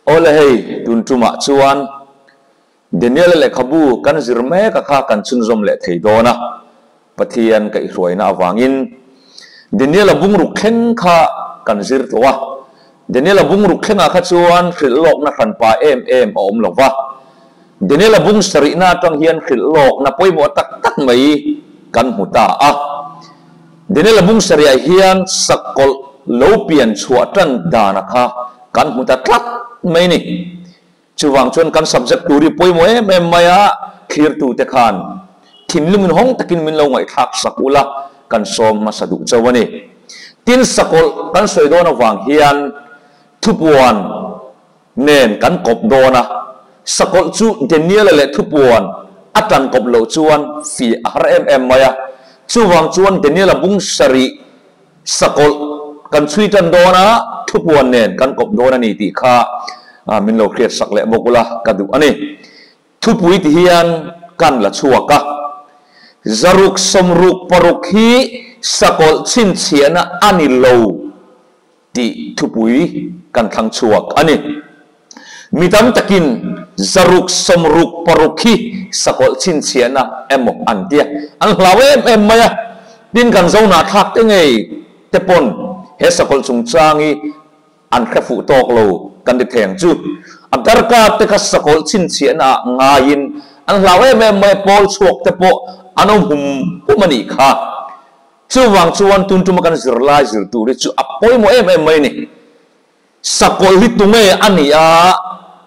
Awle hei, tun tumah chuan Daniel-a lehkhabu kan zir mek a kha kan chhunzawm leh thei dawn a, Pathian kaihhruaina avangin Daniel-a bungruk thleng kha kan zir tawh a. Daniel-a bungruk thlengah kha chuan hrilh lawkna hranpa em em a awm lo va. Daniel-a bung sarihna atang hian hrilh lawkna pawimawh tak tak mai kan hmu ta a. Daniel-a bung sarihah hian sakawlh lo pian chhuah tan dana kha kan hmu ta tlat mai ni. Chuvang chuan kan subject tur hi pawimawh em em mai a, thlirtute khan thinlung inhawng takin min lo ngaihthlak sak ula kan sawm hmasa duh chauh a ni. Tin, sakawlh kan sawi dawn avang hian thupuan nen kan kawp dawn a, sakawlh chu Daniel-a leh thupuan a tan kawp loh chuan fih a har em em mai a, chuvang chuan Daniel-a bung sarih Sakawlh kan chhui tan dawn a, thupuan nen kan kawp dawn a ni tih kha min lo hriat sak leh bawk ula ka duh a ni. Thupui ti hian kan la chhuak a, zaruk sawmruk paruk hi sakawlh chhinchhiahna a ni lo tih thupui kan thlang chhuak a ni. Mi tam takin zaruk sawmruk paruk hi sakawlh chhinchhiahna emaw an ti a, an hlau em em mai a. Tin, kan zohnah thlak te ngei te pawn he sakawlh chungchang hi an hre fuh tawk lo kan ti theng chu. A darkar te kha sakawlh chhinchhiahna ah ngaiin an hlau em em mai a, pawl chhuak te pawh an awm hum hum a nih kha. Chuvang chuan tun tuma kan zirlai zir tur hi chu a pawimawh em em mai a ni. Sakawlh hi tunge a nih a,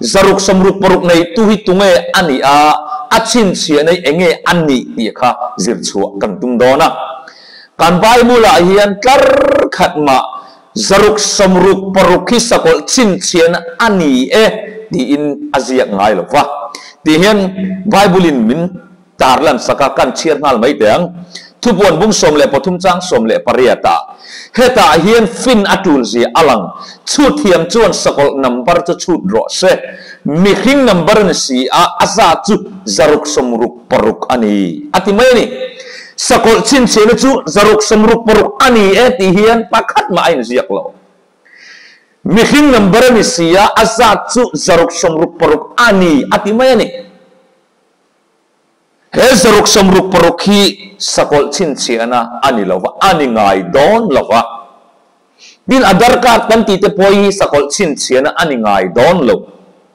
zaruk sawmruk paruk neitu hi tunge a nih a, a chhinchhiahna hi enge a nih tih kha zir chhuah kan tum dawn a. Kan Bible-ah hian tlar khat mah zaruk sawmruk paruk hi sakawlh chhinchhiahna a ni e tiin a ziak ngai lo va. Tih hian Bible-in min Tarlan saka kan chhiar nghal mai teh ang. Thupuan bung 13 chang 18 ah hetah hian fin a tul zia a lang. Chhut thiam chuan sakawlh number chu chhut rawh se. Mihring number a ni si a, a zat chu zaruk sawmruk paruk a ni a ti mai a ni. Sakawlh chhinchhiahna chu zaruk sawmruk paruk a ni e tih hian pakhat mah a inziak lo. Mihring number a ni si a, a zat chu zaruk sawmruk paruk a ni a ti mai a ni. He zaruk sawmruk paruk hi sakawlh chhinchhiahna a ni lova, a ni ngai dawn lova. Tin, a darkar kan tih te pawh hi sakawlh chhinchhiahna a ni ngai dawn lo.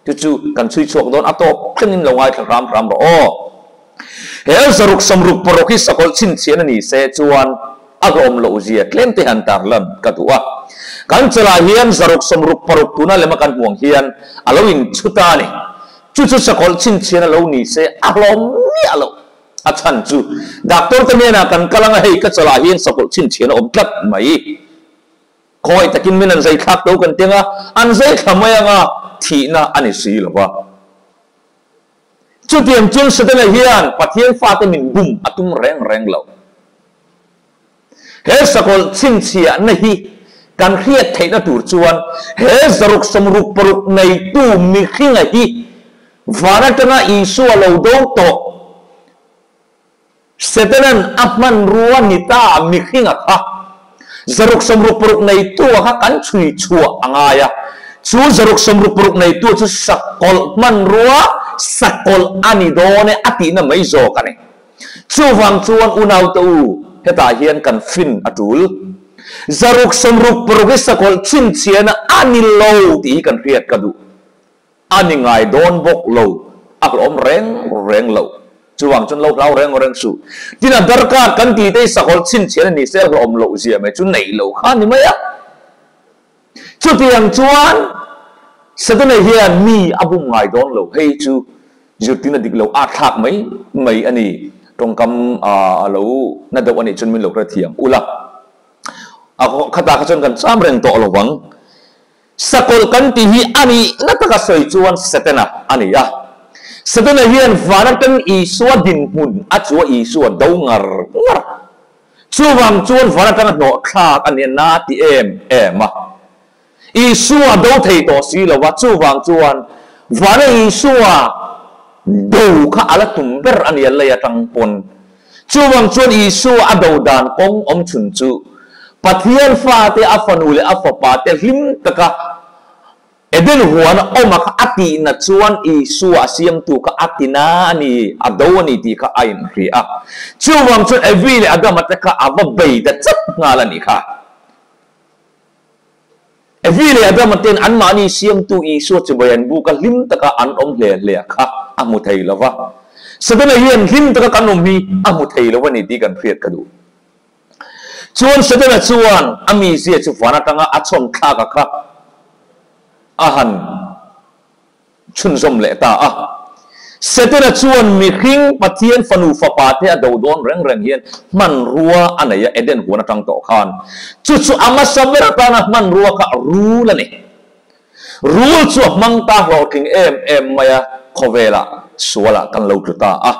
Chu chu kan chhui chhuak dawn a tawp thlengin lo ngaithla hram hram rawh aw. He zaruk sawmruk paruk hi sakawlh chhinchhiahna ni se chuan a hlawm loh zia tlem te han tarlan ka duh a. Kan chalah hian zaruk sawmruk paruk tuna lema kan hmuh ang hian a lo inchhut a ni. Chu chu sakawlh chhinchhian a lo ni se a hlawm miah loh. A chhan chu doctor te hnenah kan kal anga hei ka chawlh ah hian sakawlh chhinchhian a awm tlat mai. Khawi takin min an zai thlak to kan ti anga an zai thla mai anga thihna a ni si lo va. Chutiang chuan Setana hian Pathian fate min bum a tum reng reng lo. He sakawlh chhinchhiahna hi kan hriat theihna tur chuan he zaruk sawmruk paruk neitu mihringa hi van atanga Isua lo do tawh Setanan a hmanrua ni ta mihringa kha zaruk sawmruk paruk neitua kha kan chhui chhuah a ngai a. Chu zaruk sawmruk paruk neitua chu sakawlh hmanrua sakawlh a ni dawn e a tihna mai zawk a ni. Chuvang chuan unaute u, hetah hian kan fin a tul. Zaruk sawmruk paruk hi sakawlh chhinchhiahna a ni lo tih hi kan hriat ka duh. A ni ngai dawn bawk lo, a hlawm reng reng lo. Chuvang chuan lo hlau reng reng suh. Tin a darkar kan tih te hi sakawlh chhinchhiahna ni se a hlawm loh zia mai chu neih loh kha a ni mai a. Chutiang chuan Setana hian mi a bum ngai dawn lo, hei chu zirtirna dik lo a thlak mai mai a ni. Tawngkam a lo na deuh a nih chuan min lo hrethiam ula. A khatah kha chuan kan cham reng tawh lo vang. Sakawlh kan tih hi a nih na taka sawi chuan Setana a ni a. Setana hian van atang Isua dinhmun a chu a Isua do ngar ngar. Chuvang chuan van atanga hnawh thlak a nia na ti em em a. Isua do thei tawh si lo va, chuvang chuan vana Isua do kha a la tum ber a nia lei atang pawn. Chuvang chuan Isua a do dan kawng awm chhun chu Pathian fate, a fanu leh a fapa te hlim taka. Eden huana awma kha a tihna chuan Isua a siamtu kha a tina a ni, a do a ni tih kha a inhria a. Chuvang chuan Evi leh Adama te kha a va bei ta chat nghal a nih kha. Evi leh Adama ten anmahni siamtu Isua chibai an buk a, hlim taka an awm hle hle a kha a hmu thei lo va. Setana hian hlim taka kan awm hi a hmu thei lo a ni tih kan hriat ka duh. Chuan Setana chuan a mizia chu van atanga a chhawn thlak a kha a han chhunzawm leh ta a. Setana chuan mihring Pathian fanu fapa te a do dawn reng reng hian hmanrua a nei a, Eden huan atang tawh khan. Chu chu a hmasa ber atana hmanrua kha rul a ni. Rul chu a hmang ta hlawhtling em em mai a, khawvelah sualah kan lo tlu ta a.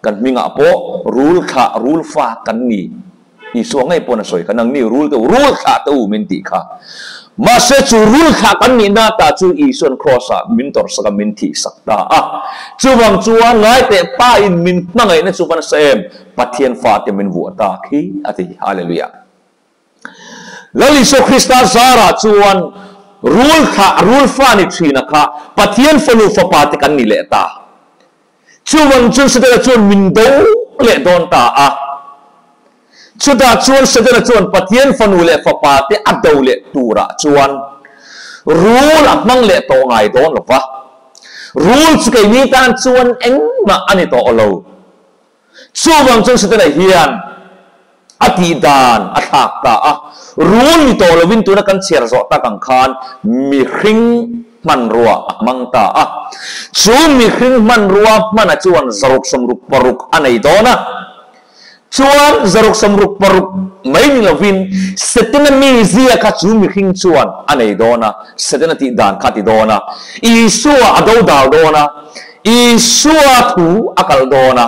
Kan hmingah pawh rul thlah, rul fa kan ni. Isua ngei pawn a sawi kha, nangni rul te u, rul thlah te u min tih kha. Mahse chu rul thlah kan nihna ta chu Isua'n Kraws-ah min tawrhsak a, min thihsak ta a. Chuvang chuan ngaiteh Pa in min hmangaihna chu va nasa em, Pathian fate min vuah ta khi a ti. Hallelujah. Lal Isua Krista zarah chuan rul thlah, rul fa ni thina kha Pathian fanu fapa te kan ni leh ta. Chuvang chuan Setana chuan min do leh dawn ta a. Chutah chuan Setana chuan Pathian fanu leh fapa te a do leh turah chuan rul a hmang leh tawh ngai dawn lo va. Rul chu keini tan chuan engmah a ni tawh lo. Chuvang chuan Setana hian a tih dan a thlak ta a, rul ni tawh lovin tuna kan chhiar zawh tak ang khan mihring hmanrua a hmang ta a. Chu mihring hmanrua hmana chuan 666 a nei dawn a. Chuan 666 mai ni lovin Setana mizia kha chu mihring chuan a nei dawn a, Setana tih dan kha a ti dawn a, Isua a dodal dawn a, Isua thu a kalh dawn a.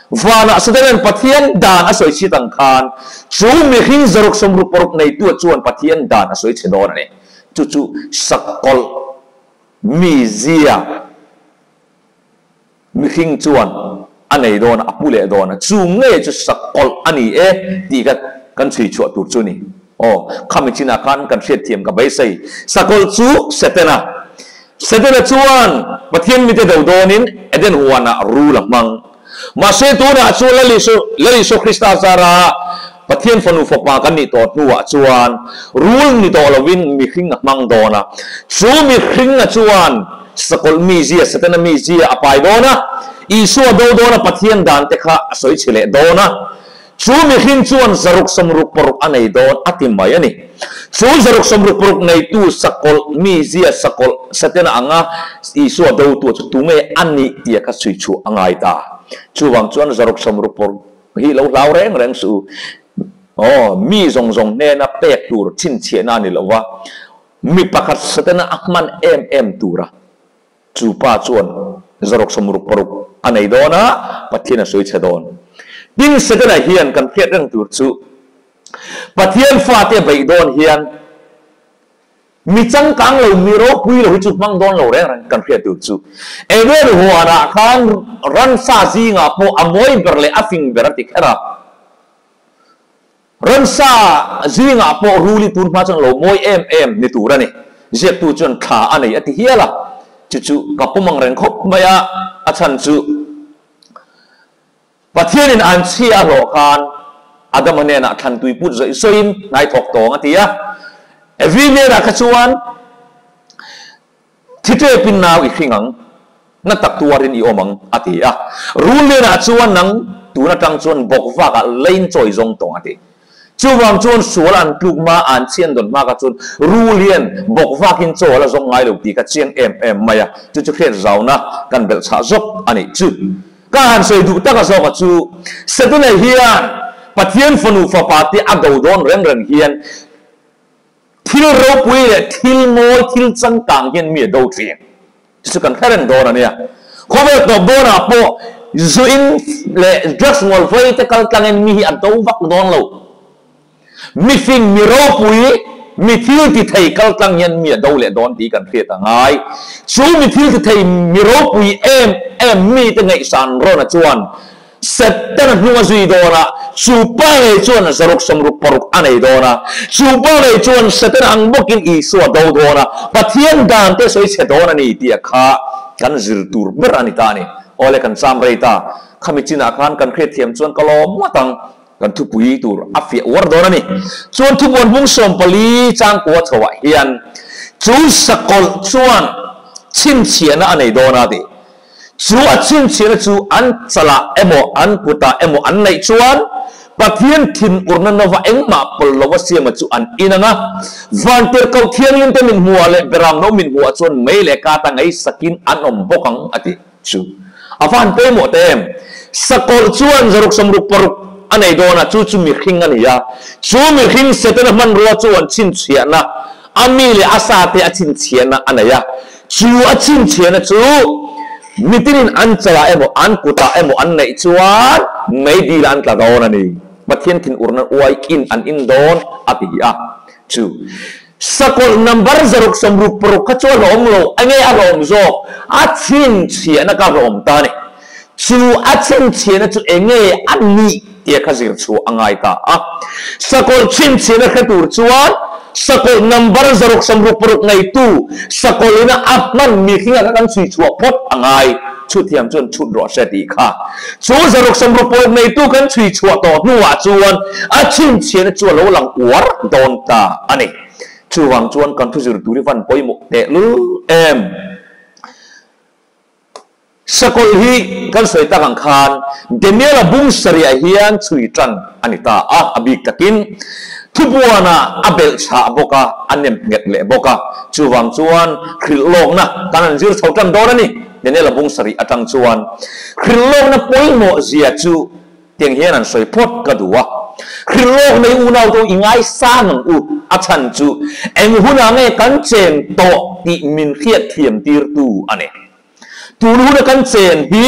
Vanah Satanan Pathian dan a sawi chhiat ang khan, chu mihring 666 neitua chuan Pathian dan a sawi chhe dawn a ni. Chu chu sakawlh mizia mihring chuan a nei dawn a, a pu leh dawn a. Chu ngei chu sakawlh a ni e tih kha kan chhui chhuah tur chu a ni. Aw, khami chinah khan kan hriatthiam ka beisei. Sakawlh chu Setana. Setana chuan Pathian mite do dawnin Eden huanah rul a hmang. Mahse tunah chuan Lal Isu, Lal Isu Krista zara Pathian fanu fapa kan nih tawh hnuah chuan rul ni tawh lovin mihring a hmang dawn a. Chu mihringa chuan sakawlh mizia, Setana mizia a pai dawn a, Isua do dawn a Pathian dan te kha a sawi chhe leh dawn a. Chu mihring chuan 666 a nei dawn a ti mai a ni. Chu 666 neitu sakawlh mizia sakawlh Setana anga Isua dotu chu tunge a nih tia kha chhui chhuah a ngai ta. Chuvang chuan 666 hi lo hlau reng reng suh u. Aw, mi zawng zawng hnena pek tur chhinchhiahna a ni lo va, mi pakhat Setana a hman em em tura Chu pa chuan 666 a nei dawn a, Pathian a sawi chhe dawn. Tin, Setana hian kan hriat reng tur chu Pathian fate beih dawn hian mi changkang lo, mi ropui lo hi chu hmang dawn lo reng reng kan hriat tur chu. Eden huanah khan ransa zingah pawh a mawi ber leh a fing ber a ti kher a. Ransa zingah pawh ruli tun hma chuan lo mawi em em ni tur a ni. Ziaktu chuan thla a nei a ti hial a, chu chu ka pawm ang reng khawp mai a, a chhan chu Pathianin an chhia a hlawh khan Adama hnenah thlan tui put zawih sawiin hnai thawk tawng a ti a. Evi hnenah kha chuan Thi tepin nau i hring ang, na tak tuarin i awm ang, a ti a. Rullianah chuan nang tun atang chuan bawk vakah lein chawi zawng tawng, a ti. Chuvang chuan sual an tluk hma, an chhian dawn hma kha chuan Rullian bawk vakin chaw a la zawng ngai lo tih kha chiang em em mai a, chu chu hriat zauna kan belh chhah zawk a nih chu. Ka han sawi duh taka zawka chu Setana hian Pathian fanu fapa te a do dawn reng reng hian, Thil ropui leh thil mawi, thil changkang hian mi a do thin. Chu chu kan hre reng dawn a nia. Khawvel tawp dawnah pawh zuin leh drugs ngawl vei te kal tlangin mi hi a do vak dawn lo. Mi fing, mi ropui, mi thil ti thei kal tlang hian mi a do leh dawn tih kan hriat a ngai. Chu mi thil ti thei, mi ropui em em mite ngaihsan rawna chuan Setana hnung a zui dawn a, Chu pa ngei chuan 666 a nei dawn a. Chu pa ngei chuan Setana ang bawkin Isua do dawn a, Pathian dan te sawi chhe dawn a ni tih kha kan zir tur ber a ni ta a ni. Awle kan cham rei ta. Khami chinah khan kan hriatthiam chuan ka lawm ngawt ang. Kan thupui tur a fiah uar dawn a ni. Chuan thupuan bung 14 changkua chhoah hian chu sakawlh chuan chhinchhiahna a nei dawn a ti. Chu a chhinchhiahna chu an chalah emaw an kutah emaw an neih chuan Pathian thinurna nova engmah pawlh lova siama chu an in ang a. Vantirhkoh thianghlim te min hmuhah leh beramno min hmuhah chuan mei leh kata ngaihsakin an awm bawk ang a ti. Chu a va han pawimawh teh em? Sakawlh chuan 666 a nei dawn a, chu chu mihring a ni a. Chu mihring Setana hmanrua chuan chhinchhiahna, a mi leh a sa te a chhinchhiahna a nei a. Chu a chhinchhiahna chu mitinin an chalah emaw an kutah emaw an neih chuan meidil an tla dawn a ni. Pathian thinurna uaiin an in dawn a ti a. Chu Sakawlh number 666 kha chu a hlawm lo, enge a hlawm zawk? A chhinchhiahna kha hlawm ta a ni. Chu a chhinchhiahna chu enge a nih tih kha zir chhuah a ngai ta a. Sakawlh chhinchhiahna hre tur chuan sakawlh number 666 ngeitu sakawlhina a hman mihringa kha kan chhui chhuah phawt a ngai. Chhuthiam chuan chhut rawh se tih kha. Chu 666 neitu kan chhui chhuah tawh hnuah chuan a chhinchhiahna chu a lo lang uar dawn ta a ni. Chuvang chuan kan thu zir tur hi van pawimawh tehlul em? Sakawlh hi kan sawi tak ang khan Daniel-a bung sarihah hian chhui tan a ni ta a, a bik takin thubuanah a belh chhah bawk a, a nem nghet leh bawk a. Chuvang chuan hrilh lawkna kan han zir chho tan dawn a ni. Daniel-a bung sarih atang chuan hrilh lawkna pawimawh zia chu tiang hian an sawi phawt ka duh a. Hrilh lawk nei unau te u i ngaisang ang u, a chhan chu eng hunah nge kan chen tawh tih min hriatthiam tirtu a ni. Tun huna kan chen hi,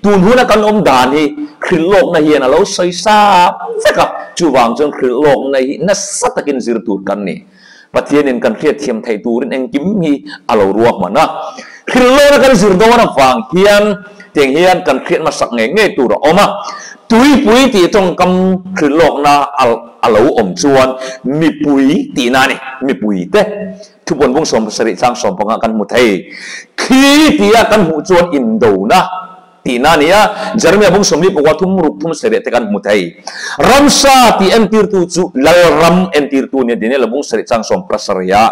tun huna kan awm dan hi hrilh lawkna hian a lo sawi sap vek a, chuvang chuan hrilh lawkna hi nasa takin zir tur kan ni. Pathianin kan hriatthiam theih turin engkim hi a lo ruahman a. Hrilh lawkna kan zir dawn avang hian tiang hian kan hriat hmasak ngei ngei tur a awm a. Tuipui tih tawngkam hrilh lawkna a lo awm chuan mipui tihna a ni, mipuite. Thupuan bung 70 chang 15 kan hmu thei. Thli tia kan hmuh chuan indona tihna a ni a, Jeremia bung 43 thum ruk thum sarih te kan hmu thei. Ramsa tih entirtu chu Lalram entirtu nia Daniel bung 7 chang 17 a.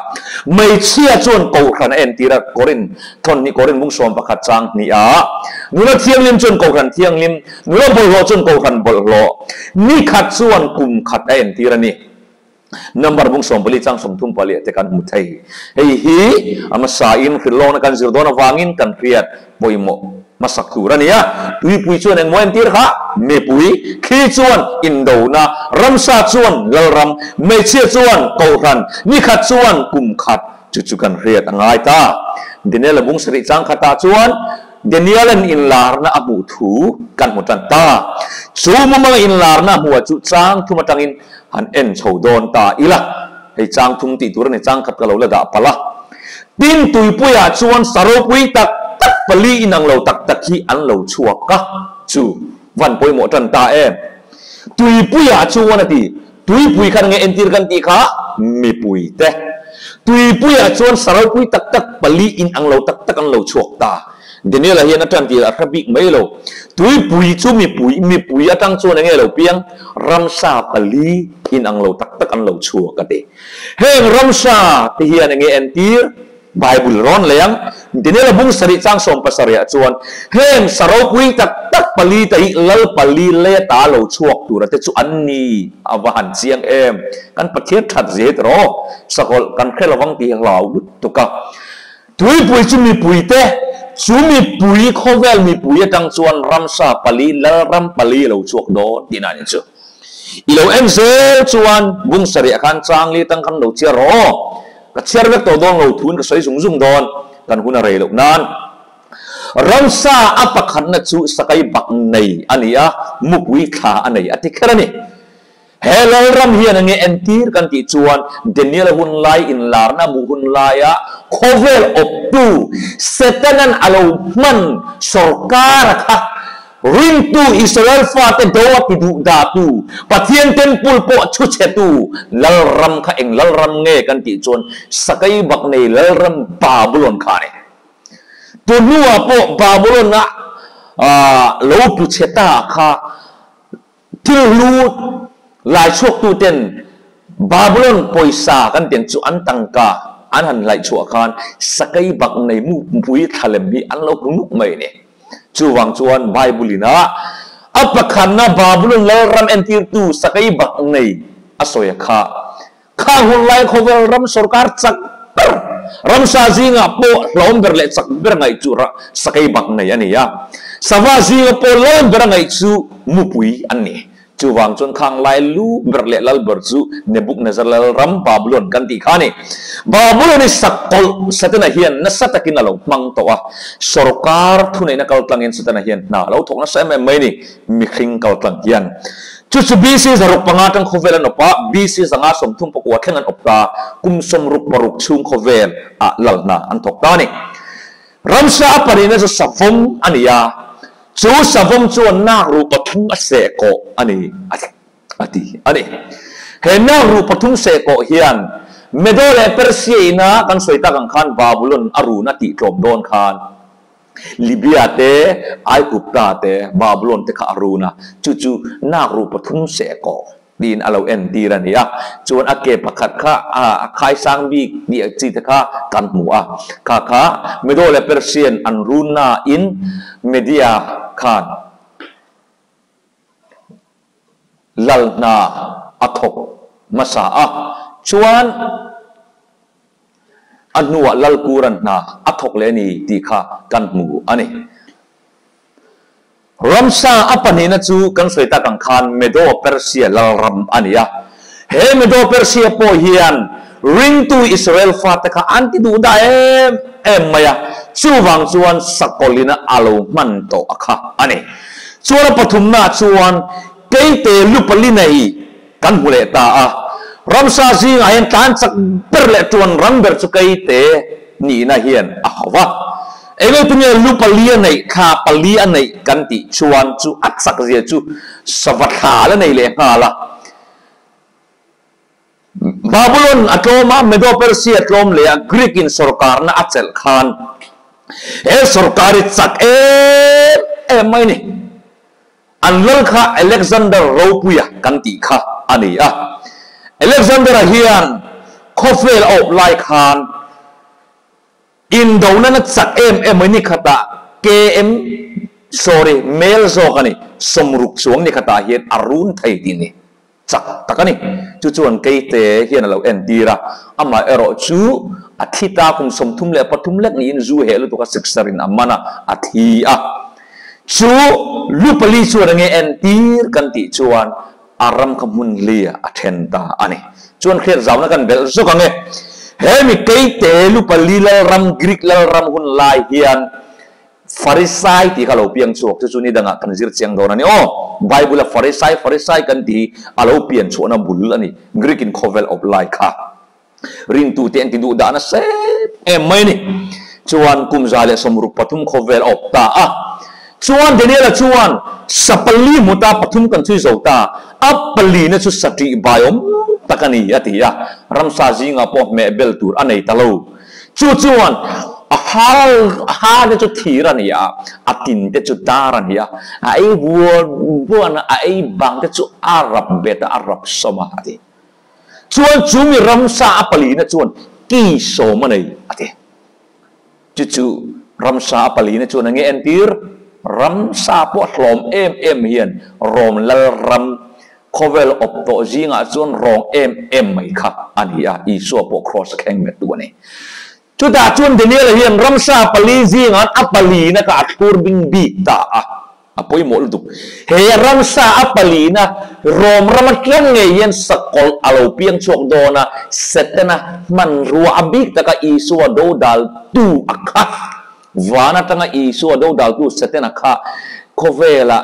Hmeichhia chuan Kohhran a entir a, Korin thawn hnih Korin bung 11 chang hnih a. Nula thianghlim chuan Kohhran thianghlim, nula bawlhhlawh chuan Kohhran bawlhhlawh. Ni khat chuan kum khat a entir a ni. Number bung 14 chang 34 te kan hmu thei. Hei hi a hmasain hrilhlawkna kan zir dawn avangin kan hriat pawimawh hmasak tur a ni a. Tuipui chuan engmaw entir kha? Mipui. Thli chuan indona, ramsa chuan lalram, hmeichhia chuan kohhran, nikhat chuan kum khat. Chu chu kan hriat a ngai ta. Daniel-a bung 7 chang khatah chuan Daniel-a'n inlarna a hmuh thu kan hmu tan ta. Chu mumanga inlarna a hmuhah chu chang thum atangin han en chho dawn ta ila. Hei chang thum tih tur a ni, chang khat ka lo la dah palh a. Tin, tuipuiah chuan sa ropui tak tak pali inang lo tak tak hi an lo chhuak a, chu van pawimawh tan ta em. Tuipuiah chuan a ti, tuipui khan nge entir kan tih kha? Mipuite. Tuipuiah chuan sa ropui tak tak pali inang lo tak tak an lo chhuak ta. Daniel-a hian a tan tir a hre bik mai lo. Tuipui chu mipui, mipui atang chuan enge lo piang? Ramsa pali inang lo tak tak an lo chhuak a ti. Heng ramsa te hian enge entir? Bible rawn lei ang. Daniel-a bung 7 chang 17 ah chuan heng sa ropui tak tak pali te hi lal pali lei ata lo chhuak tura te chu an ni a va han chiang em. Kan Pathian that zia hi tawh sakawlh kan hre lovang tih hi hlau lutuk a. Tuipui chu mipuite, chu mipui khawvel mipui atang chuan ramsa pali, lalram pali a lo chhuak dawn tihna a ni chu. I lo en zel chuan bung 7 ah khan chang li atang khan lo chhiar rawh aw. Ka chhiar vek tawh dawn lo thuin ka sawi zung zung dawn, kan hun a rei loh nan. Ramsa a pakhatna chu sakai bak nei a ni a, mupui thla a nei a ti kher a ni. He lalram hian enge entir kan tih chuan Daniel-a hun lai inlarna hmuh hun laia khawvel awptu Setanan a lo hman sawrkara kha Ringtu Israel fate do a ti duh dahtu, Pathian temple pawh chhu chhetu lalram kha eng lalram nge kan tih chuan Sakai bak nei lalram Babulon kha a ni. Tu hnuah pawh Babulon-a lo tlu chhe ta kha thil hlu lai chhuaktuten Babulon pawisa kan tiang chu an tangka an han hlaih chhuah khan Sakai bak nei mupui thlalem hi an lo hmu nuk mai a ni. Chuvang chuan Bible-in a a pakhatna Babulon lalram entirtu sakei bak nei a sawi a kha. Khang hun lai khawvel ram sorkar chak ber, ramsa zingah pawh hlawm ber leh chak ber ngaih chu sakei bak nei a ni a. Sava zinga pawh lawm ber a ngaih chu mupui an ni. Chuvang chuan khang lai lu ber leh lal ber chu Nebukadnezar lalram Babulon kan tih kha a ni. Babulon hi sakawlh Satana hian nasa takin a lo hmang tawh a, sorkar thuneihna kaltlangin Satana hian hna a lo thawk nasa em em mai a ni, mihring kaltlang hian. Chu chu BC 500 atang khawvel an awp a, BC 539 thleng an awp ta, kum 66 chhung khawvel ah lal hna an thawk ta a ni. Ramsa a parina chu savawm a ni a, chu savawm chuan nak ruh pathum a seh kawh a ni, a ti a ni. He nak ruh pathum seh kawh hian Medo leh Persia ina kan sawi tak ang khan Babulon a run a tih tlawm dawn khan Libya te, Aigupta te, Babulon te kha a run a, chu chu nak ruh pathum seh kawh. Tiin a lo entir a ni a. Chuan a ke pakhat kha a khaisang bik tih chi te kha kan hmu a. Kha kha Medo leh Persian an runna in Media khan lal hna a thawk hmasa a. Chuan a hnuah lal Kuran hna a thawk leh a ni tih kha kan hmu a ni. Ramsa a pahnihna chu kan sawi tak ang khan Medo-Persia lalram a ni a. He Medo-Persia pawh hian ringtu Israel fate kha an ti duh dah em em mai a, chuvang chuan sakawlina a lo hman tawh a kha a ni. Chuan a pathumnaah chuan keite lu pali nei kan hmu leh ta a. Ramsa zingah hian tlan chak ber leh tuan rang ber chu keite nihna hian a hauh va. Engeutu nge lu pali a neih, thla pali a neih kan tih chuan chu a chak zia chu sava thla la nei leh nghal a. Babulon a tlawm a, Medo-Persia a tlawm leh a, Greek in sawrkarna a chelh khan he sawrkar hi chak em em mai ni. An lal kha Alexander Ropuia kan tih kha a ni a. Alexander-a hian khawvel a awp lai khan Indona na chak em em mai ni khatah KM sorry mel zawk a ni, sawmruk chuang ni khatah hian a run thei tih ni chak tak a ni. Chu chuan keite hian a lo entir a, amah erawh chu a thi ta kum 33 lek niin zu heh lutuk a sixer in a man a, a thi a. Chu lu pali chuan enge entir kan tih chuan a ram kha hmun lia a then ta a ni. Chuan hriat zauna kan belh zawk ang e. He mi keite lu pali lalram, Greek lalram hun lai hian Farisai tih kha lo piang chhuak chu chu ni dangah kan zir chiang dawn a ni aw. Bible-a Farisai, Farisai kan tih hi a lo pian chhuahna bul a ni, Greek in khawvel awp lai kha. Ringtute an ti duh dah nasa em em mai a ni. Chuan kum 163 khawvel a awp ta a. Chuan Daniela chuan sa pali hmu ta pathum kan chhui zo ta, a palina chu sa ṭih bai awm tak a ni a ti a. Ramsa zingah pawh hmeh bel tur a nei ta lo. Chu chuan a hal a ha te chu thir a ni a, a tin te chu dar a ni a, a ei buan buan a, a ei bang te chu a rap bet a, a rap sawm a, a ti. Chuan chu mi ramsa a palina chuan ki sawm a nei a ti. Chu chu ramsa a palina chuan a nge entir? Ramsa pawh hlawm em em hian rawm lal ram khawvel awp tawh zingah chuan rawng em em mai kha a ni a, Isua pawh kraws a thleng bettu a ni. Chutah chuan Daniel-a hian ramsa pali zingah a palina kha a thlur bing bik ta a, a pawimawh lutuk. He ramsa a palina Rom ram atang ngei hian sakawlh a lo piang chhuak dawn a, Setana hmanrua a bik taka Isua dodaltu a kha. Van atanga Isua dodaltu Setana kha khawvelah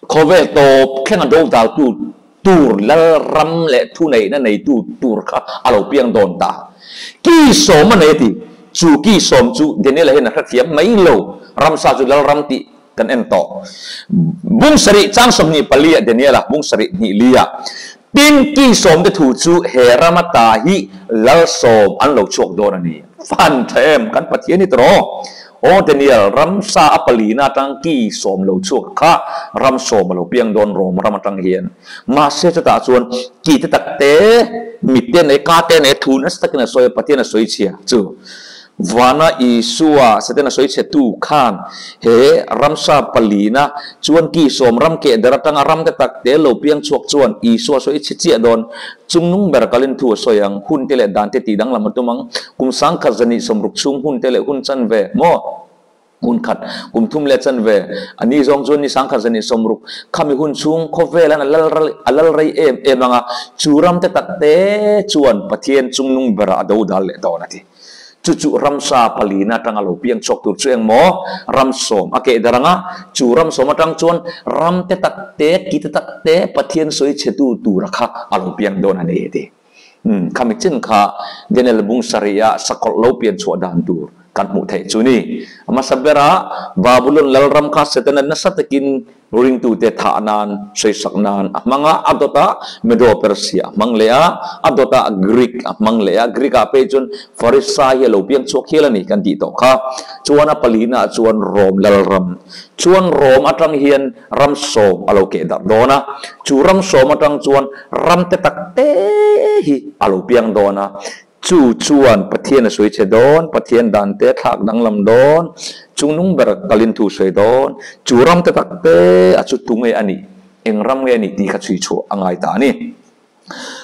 Khawvel tawp thlenga dodaltu tur lalram leh thuneihna neitu tur kha a lo piang dawn ta. Ki sawm a nei a ti. Chu ki sawm chu Daniel-a hian a hrethiam mai lo. Ramsa chu lalram tih kan en tawh. Bung sarih chang 24 ah Daniela bung sarih hnih li ah tin ki sawm te thu chu he ram ata hi lal sawm an lo chhuak dawn a ni. Fan tha em kan Pathian hi tawh. Aw Daniel, ramsa a palina atang ki sawm lo chhuak kha ram sawm a lo piang dawn Rom ram atang hian. Mahse chutah chuan ki te tak te, mit te nei, ka te nei thu nasa takin a sawi a, Pathian a sawi chhia chu. Vana Isua Satan a sawi chhe tu khan he ramsa palina chuan ki sawm ram keh der atanga ram te tak te lo piang chhuak chuan Isua sawi chhe chiah dawn. Chungnung ber kalin thu a sawi ang, hun te leh dan te tih danglam a tum ang. Kum sangkhat zahnih sawmruk chhung hun te leh hun chanve maw? Hun khat, kum thum leh chanve a ni zawng chuan ni sangkhat zahnih sawmruk khami hun chhung khawvelan a lal a lal rei em em ang a, chu ram te tak te chuan Pathian chungnung berah a do dal leh dawn a ti. Chu chu ramsa palina atanga lo piang chhuak tur chu engmaw? Ram sawm a keh dar ang a, chu ram sawm atang chuan ram te tak te, ki te tak te Pathian sawi chhetu tura kha a lo piang dawn a ni a ti. Umm, khami chin kha Daniel bung sarih-ah sakawlh lo pian chhuah dan tur kan hmuh theih chu ni. A hmasa berah Babulon lalram kha Setana nasa takin Ringtute thah nan, sawisak nan a hmang a, a dawtah Medo-Persia a hmang leh a, a dawtah Greek a hmang leh a, Greek-ah phei chuan Farisai hi a lo piang chhuak hial a ni kan tih tawh kha. Chuan a palihnaah chuan Rom lalram. Chuan Rom atang hian ram sawm a lo keh darh dawn a, chu ram sawm atang chuan ram te tak te hi a lo piang dawn a, Chu chuan Pathian a sawi che dawn, Pathian dan te thlak danglam dawn, chungnung ber kalin thu sawi dawn, chu ram te tak te a chu tu nge a nih, eng ram nge a nih tih kha chhui chhuah a ngai ta a ni.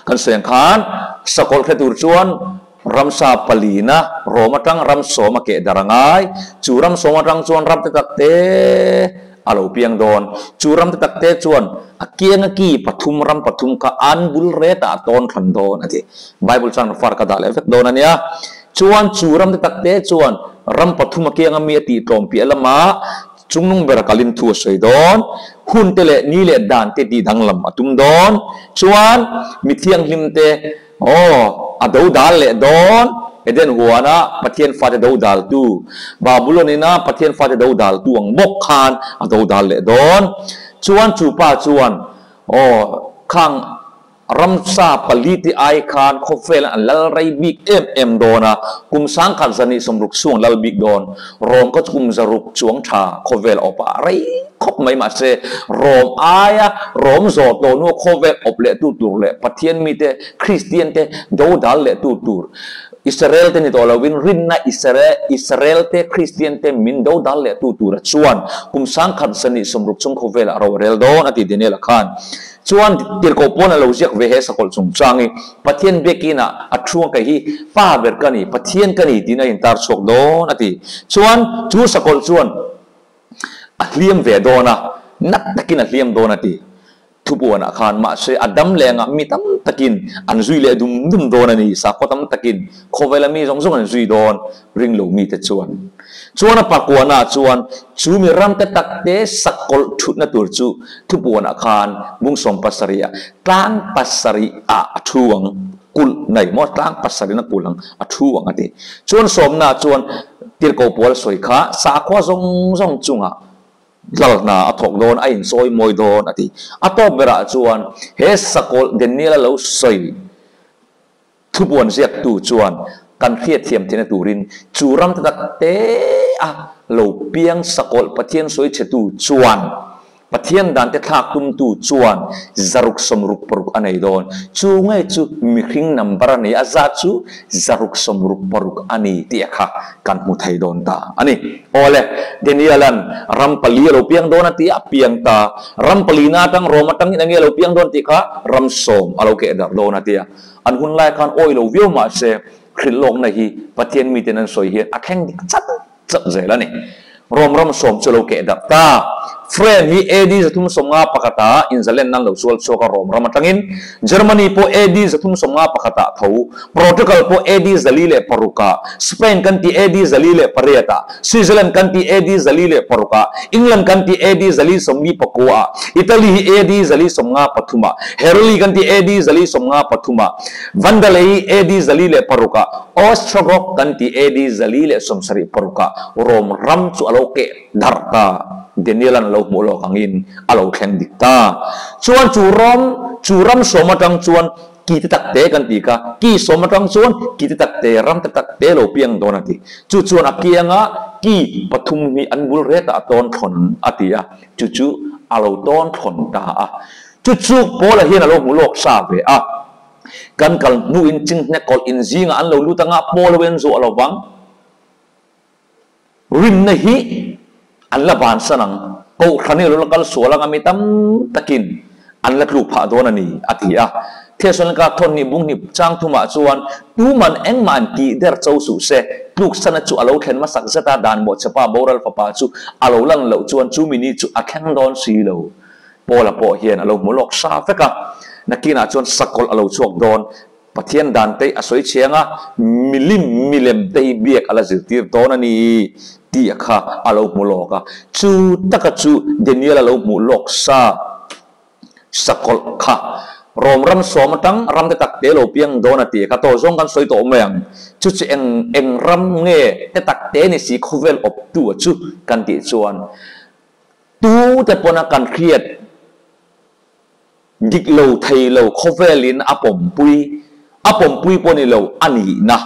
Kan sawi ang khan sakawlh hre tur chuan ramsa palina Rom atang ram sawm a keh dar a ngai, chu ram sawm atang chuan ram te tak te A lo piang dawn. Chu ram te tak te chuan a kianga ki pathum ram pathum kha an bul retah a tawn thlan dawn a ti. Bible chuan far ka dah leh vek dawn a nia. Chuan chu ram te tak te chuan ram pathum a kianga mi a tih tlawm piah lama chungnung bera kalin thu a sawi dawn. Hun te leh ni leh dan te tih danglam a tum dawn. Chuan mi thianghlim te Aw, a do dal leh dawn, Eden huana Pathian fate do daltu, Babulon ina Pathian fate do daltu ang bawk khan a do dal leh dawn. Chuan chu pa chuan, aw, khang ramsa pali te ai khan khawvel an lal rei bik em em dawn a, kum sangkhat zahnih sawmruk chhung an lal bik dawn. Rom kha chu kum zaruk chuang tha khawvel awp a rei khawp mai mahse Rom aia Rom zawh tawh hnu khawvel awp leh tu tur leh Pathian mite Kristian te dodal leh tu tur Israel te ni tawh lovin rinna Israel Israel te Kristian te min dodal leh tu tura chuan kum sangkhat zahnih sawmruk chung khawvelah ro a rel dawn a ti Daniel-a khan. Chuan tirhkoh pawn a lo ziak ve he sakawlh chungchang hi Pathian biakin ah a thu ang kei hi pa ber ka ni, Pathian ka ni tiin a intar chhuak dawn a ti. Chuan chu sakawlh chuan a hliam ve dawn a, nat takin a hliam dawn a ti. Thupuanah khan mahse a dam lengah mi tam takin an zui leh dum dum dawn a ni, sakhaw tam takin khawvela mi zawng zawng an zui dawn ring lo mite chuan. Chuan a pakuanah chuan chu mi ramte takte sakawlh thutna tur chu thupuanah khan bung sawm pasarih ah tlang pasarih ah a thu ang, kulh nei maw tlang pasarih na kulh ang a thu ang a ti. Chuan sawmna chuan tirhkoh pawl sawi kha sakhua zawng zawng chungah lalhna a thawk dawn a insawi mawi dawn a ti. A tawp berah chuan he sakawlh Daniel-a lo sawi Thubuan ziaktu chuan kan hriatthiam theihna turin chu ram te tak te a lo piang sakawlh Pathian sawi chhetu chuan Pathian dan te thlak tumtu chuan zaruk sawmruk paruk a nei dawn. Chu nge chu mihring number a nei a zat chu zaruk sawmruk paruk a ni tih a kha kan hmu thei dawn ta a ni. Awle, Daniel-a'n ram pali a lo piang dawn a tih a piang ta. Ram palina atang Rom atangin enge a lo piang dawn tih kha ram sawm a lo keh darh dawn a ti a. An hun lai khan awi lo viau mah se, hrilhlawkna hi Pathian miten an sawi hian a thleng dik chat chat zel a ni. Rom ram sawm chu lo keh darh ta. Friend hi AD 350 ah inzalen nan lo sual chhuak a Rom ram atangin. Germany pawh AD 351 ah tho. Portugal pawh AD 406 ah. Spain kan ti AD 408 ah. Switzerland kan ti AD 406 ah. England kan ti AD 449 ah. Italy hi AD 453 ah. Heruli kan ti AD 453 ah. Vandale hi AD 406 ah. Ostrogoth kan ti AD 476 ah. Rom ram chu a lo. lo keh darh ta. Daniel-a'n a lo hmuh lawk angin a lo thleng dik ta. Chuan chu ram, chu ram sawm atang chuan ki te tak te kan tih kha, ki sawm atang chuan ki te tak te, ram te tak te lo piang dawn a ti. Chu chuan a kianga ki pathum hi an bul retah a tawn thlawn a ti a, chu chu a lo tawn thlawn ta a. Chu chu Paula hian a lo hmu lawk sa ve a. Kan kal hnuin chinghne kawlh in zingah an lo lut anga Paul ho in zuah lo vang. Rinna hi an la bansan ang, Kohhran hi a lo la kal sual ang a mi tam takin an la tluk phah dawn a ni, a ti a. Thesalonika thawnhnih bunghnih chang thumah chuan tuman engmah an tih der cho suh se, tluksana chu a lo thlen hmasak zet a, dan mawhchhepa boral fapa chu a lo lan loh chuan chu mi ni chu a thleng dawn si lo. Paula pawh hian a lo hmu lawk sa vek a, nakinah chuan sakawlh a lo chhuak dawn, Pathian dan te a sawi chhiang a, milim milem te hi biak a la zirtir dawn a ni tih a kha a lo hmu lawk a. Chu taka chu Daniel a lo hmuh lawk sa sakawlh kha Rom ram sawm atang ram te tak te lo piang dawn a tih kha tawh zawng kan sawi tawh mai ang. Chu chu eng eng ram nge te tak te ni si khawvel awptu a chu kan tih chuan tu te pawn a kan hriat Dik lo thei lo khawvelin a pawmpui, a pawmpui pawh ni lo a nihna.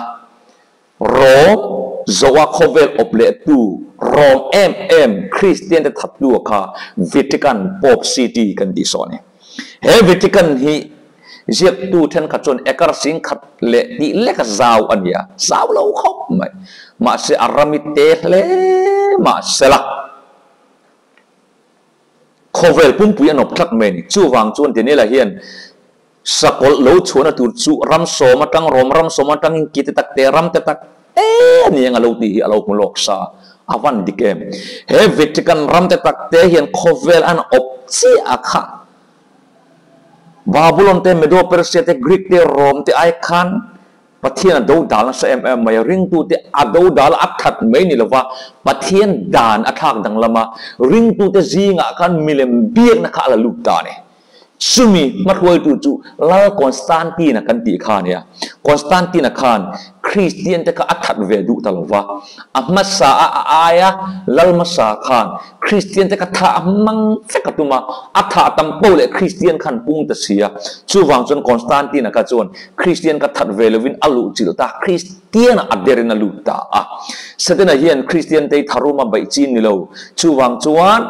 Rawm zoa khawvel awp leh tu rawm em em Kristian te thattu a kha Vatican Pope City kan tih saw a ni. He Vatican hi ziaktu thenkhat chuan ekar sing khat leh tih lek a zau a ni a, zau lo khawp mai. Mahse a rami te hle mahsela. Khawvel pumpui a nawp tlat mai a ni. Chuvang chuan Daniela hian sakawlh lo chhuahna tur chu ram sawm atang, Rom ram sawm atangin ki te tak te, ram te tak te a ni ang a lo tih hi a lo hmu lawk sa. A van dik em? He Vatican ram te tak te hian khawvel an awp chiah a kha. Babylon te, Medo-Persia te, Greek te, Rom te ai khan Pathian a do dal nasa em em mai a, ringtute a do dal a that mai ni lova, Pathian dan a thlak danglam a, ringtute zingah khan milem biakna kha a la lut ta a ni. Chumi hmahruaitu chu Lal Constantine-a kan tih kha a nia. Constantine-a khan Kristiante kha a that ve duh ta lova, a hmasa a a aia Lal hmasa khan Kristiante kha thah mang vek a tum a, a thah tam poh leh Kristian khan pung ta si a. Chuvang chuan Constantine-a kha chuan Kristian kha that ve lovin a luh chilh ta, Kristian-a a derin a lut ta a. Setana hian Kristiante hi tharuma beih chin ni lo. Chuvang chuan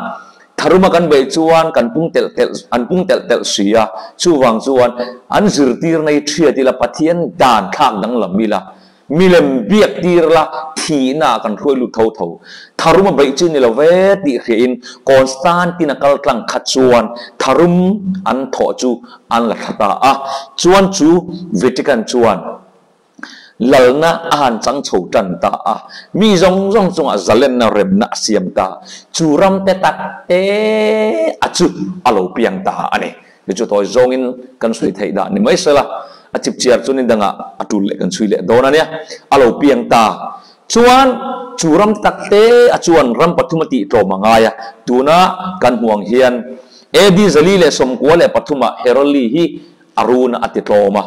tharuma kan beih chuan kan pung telh telh, an pung telh telh si a. Chuvang chuan an zirtirna hi thiat ila, Pathian dan thlak danglam ila, Milem biak tir la thihna ah kan hruai lut tho tho. Tharum a beih chi ni lo ve tih hriain Constantine a kal tlang kha chuan tharum an thawh chu an la thla ta a. Chuan chu Vatican chuan lalna a han chang chho tan ta a. Mi zawng zawng chungah zalenna remna a siam ta. Chu ram te tak te a chu a lo piang ta a ni. Ni chu tawi zawngin kan sawi theih dah ni mai sela, a chip chiar chu ni dangah a tul leh kan chhui leh dawn a nia. A lo piang ta chuan chu ram tak te a chuan ram pathum a tih tlawm a ngai a, tuna kan hmuh ang hian AD 413 ah Heroli hi a run a ti tlawm a,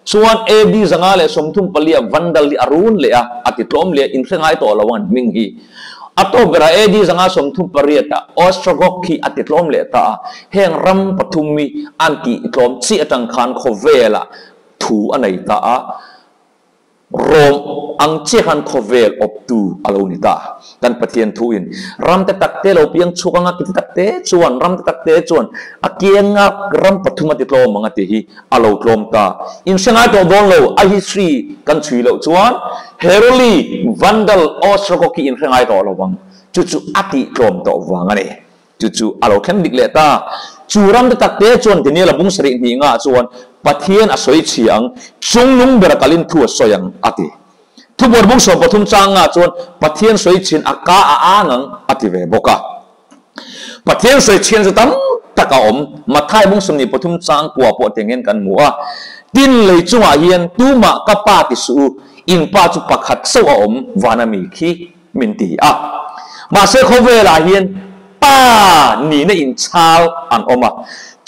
chuan AD 534 ah Vandal hi a run leh a, a ti tlawm leh a, inhre ngai tawh lo ang an hming hi. A tawp berah AD 538 ah Ostrogoth hi a titlawm leh ta a, heng ram pathum hi an tihtlawm chiah atang khan khawvelah thu a nei ta a, Rom ang chiah khan khawvel awptu a lo ni ta. Kan Pathian thuin ram te tak te lo piang chhuak anga kiti tak te chuan ram te tak te chuan a kianga ram pathum a titlawm ang a ti hi a lo tlawm ta. Inhre ngai tawh dawn lo, a history kan chhui loh chuan Heroli, Vandal, Ostrogoth hi inhre ngai tawh lo vang. Chu chu a tih tlawm tawh vang a ni. Chu chu a lo thleng dik leh ta. Chu ram te tak te chuan Daniel-a bung sarih hnih ngah chuan Pathian a sawi chhia ang, chungnung bera kalin thu a sawi ang, a ti. Thubuan bung 13 chang ngah chuan Pathian sawi chhin a ka a ang ang, a ti ve bawk a. Pathian sawi chhian chu tam tak a awm. Matthai bung 23 chang kua pawh tengin kan hmu a. Tin lei chungah hian tumah ka pa ti suh u, in pa chu pakhat chauh a awm vana mi khi min ti a. Mahse khawvelah hian pa nihna inchhal an awm a,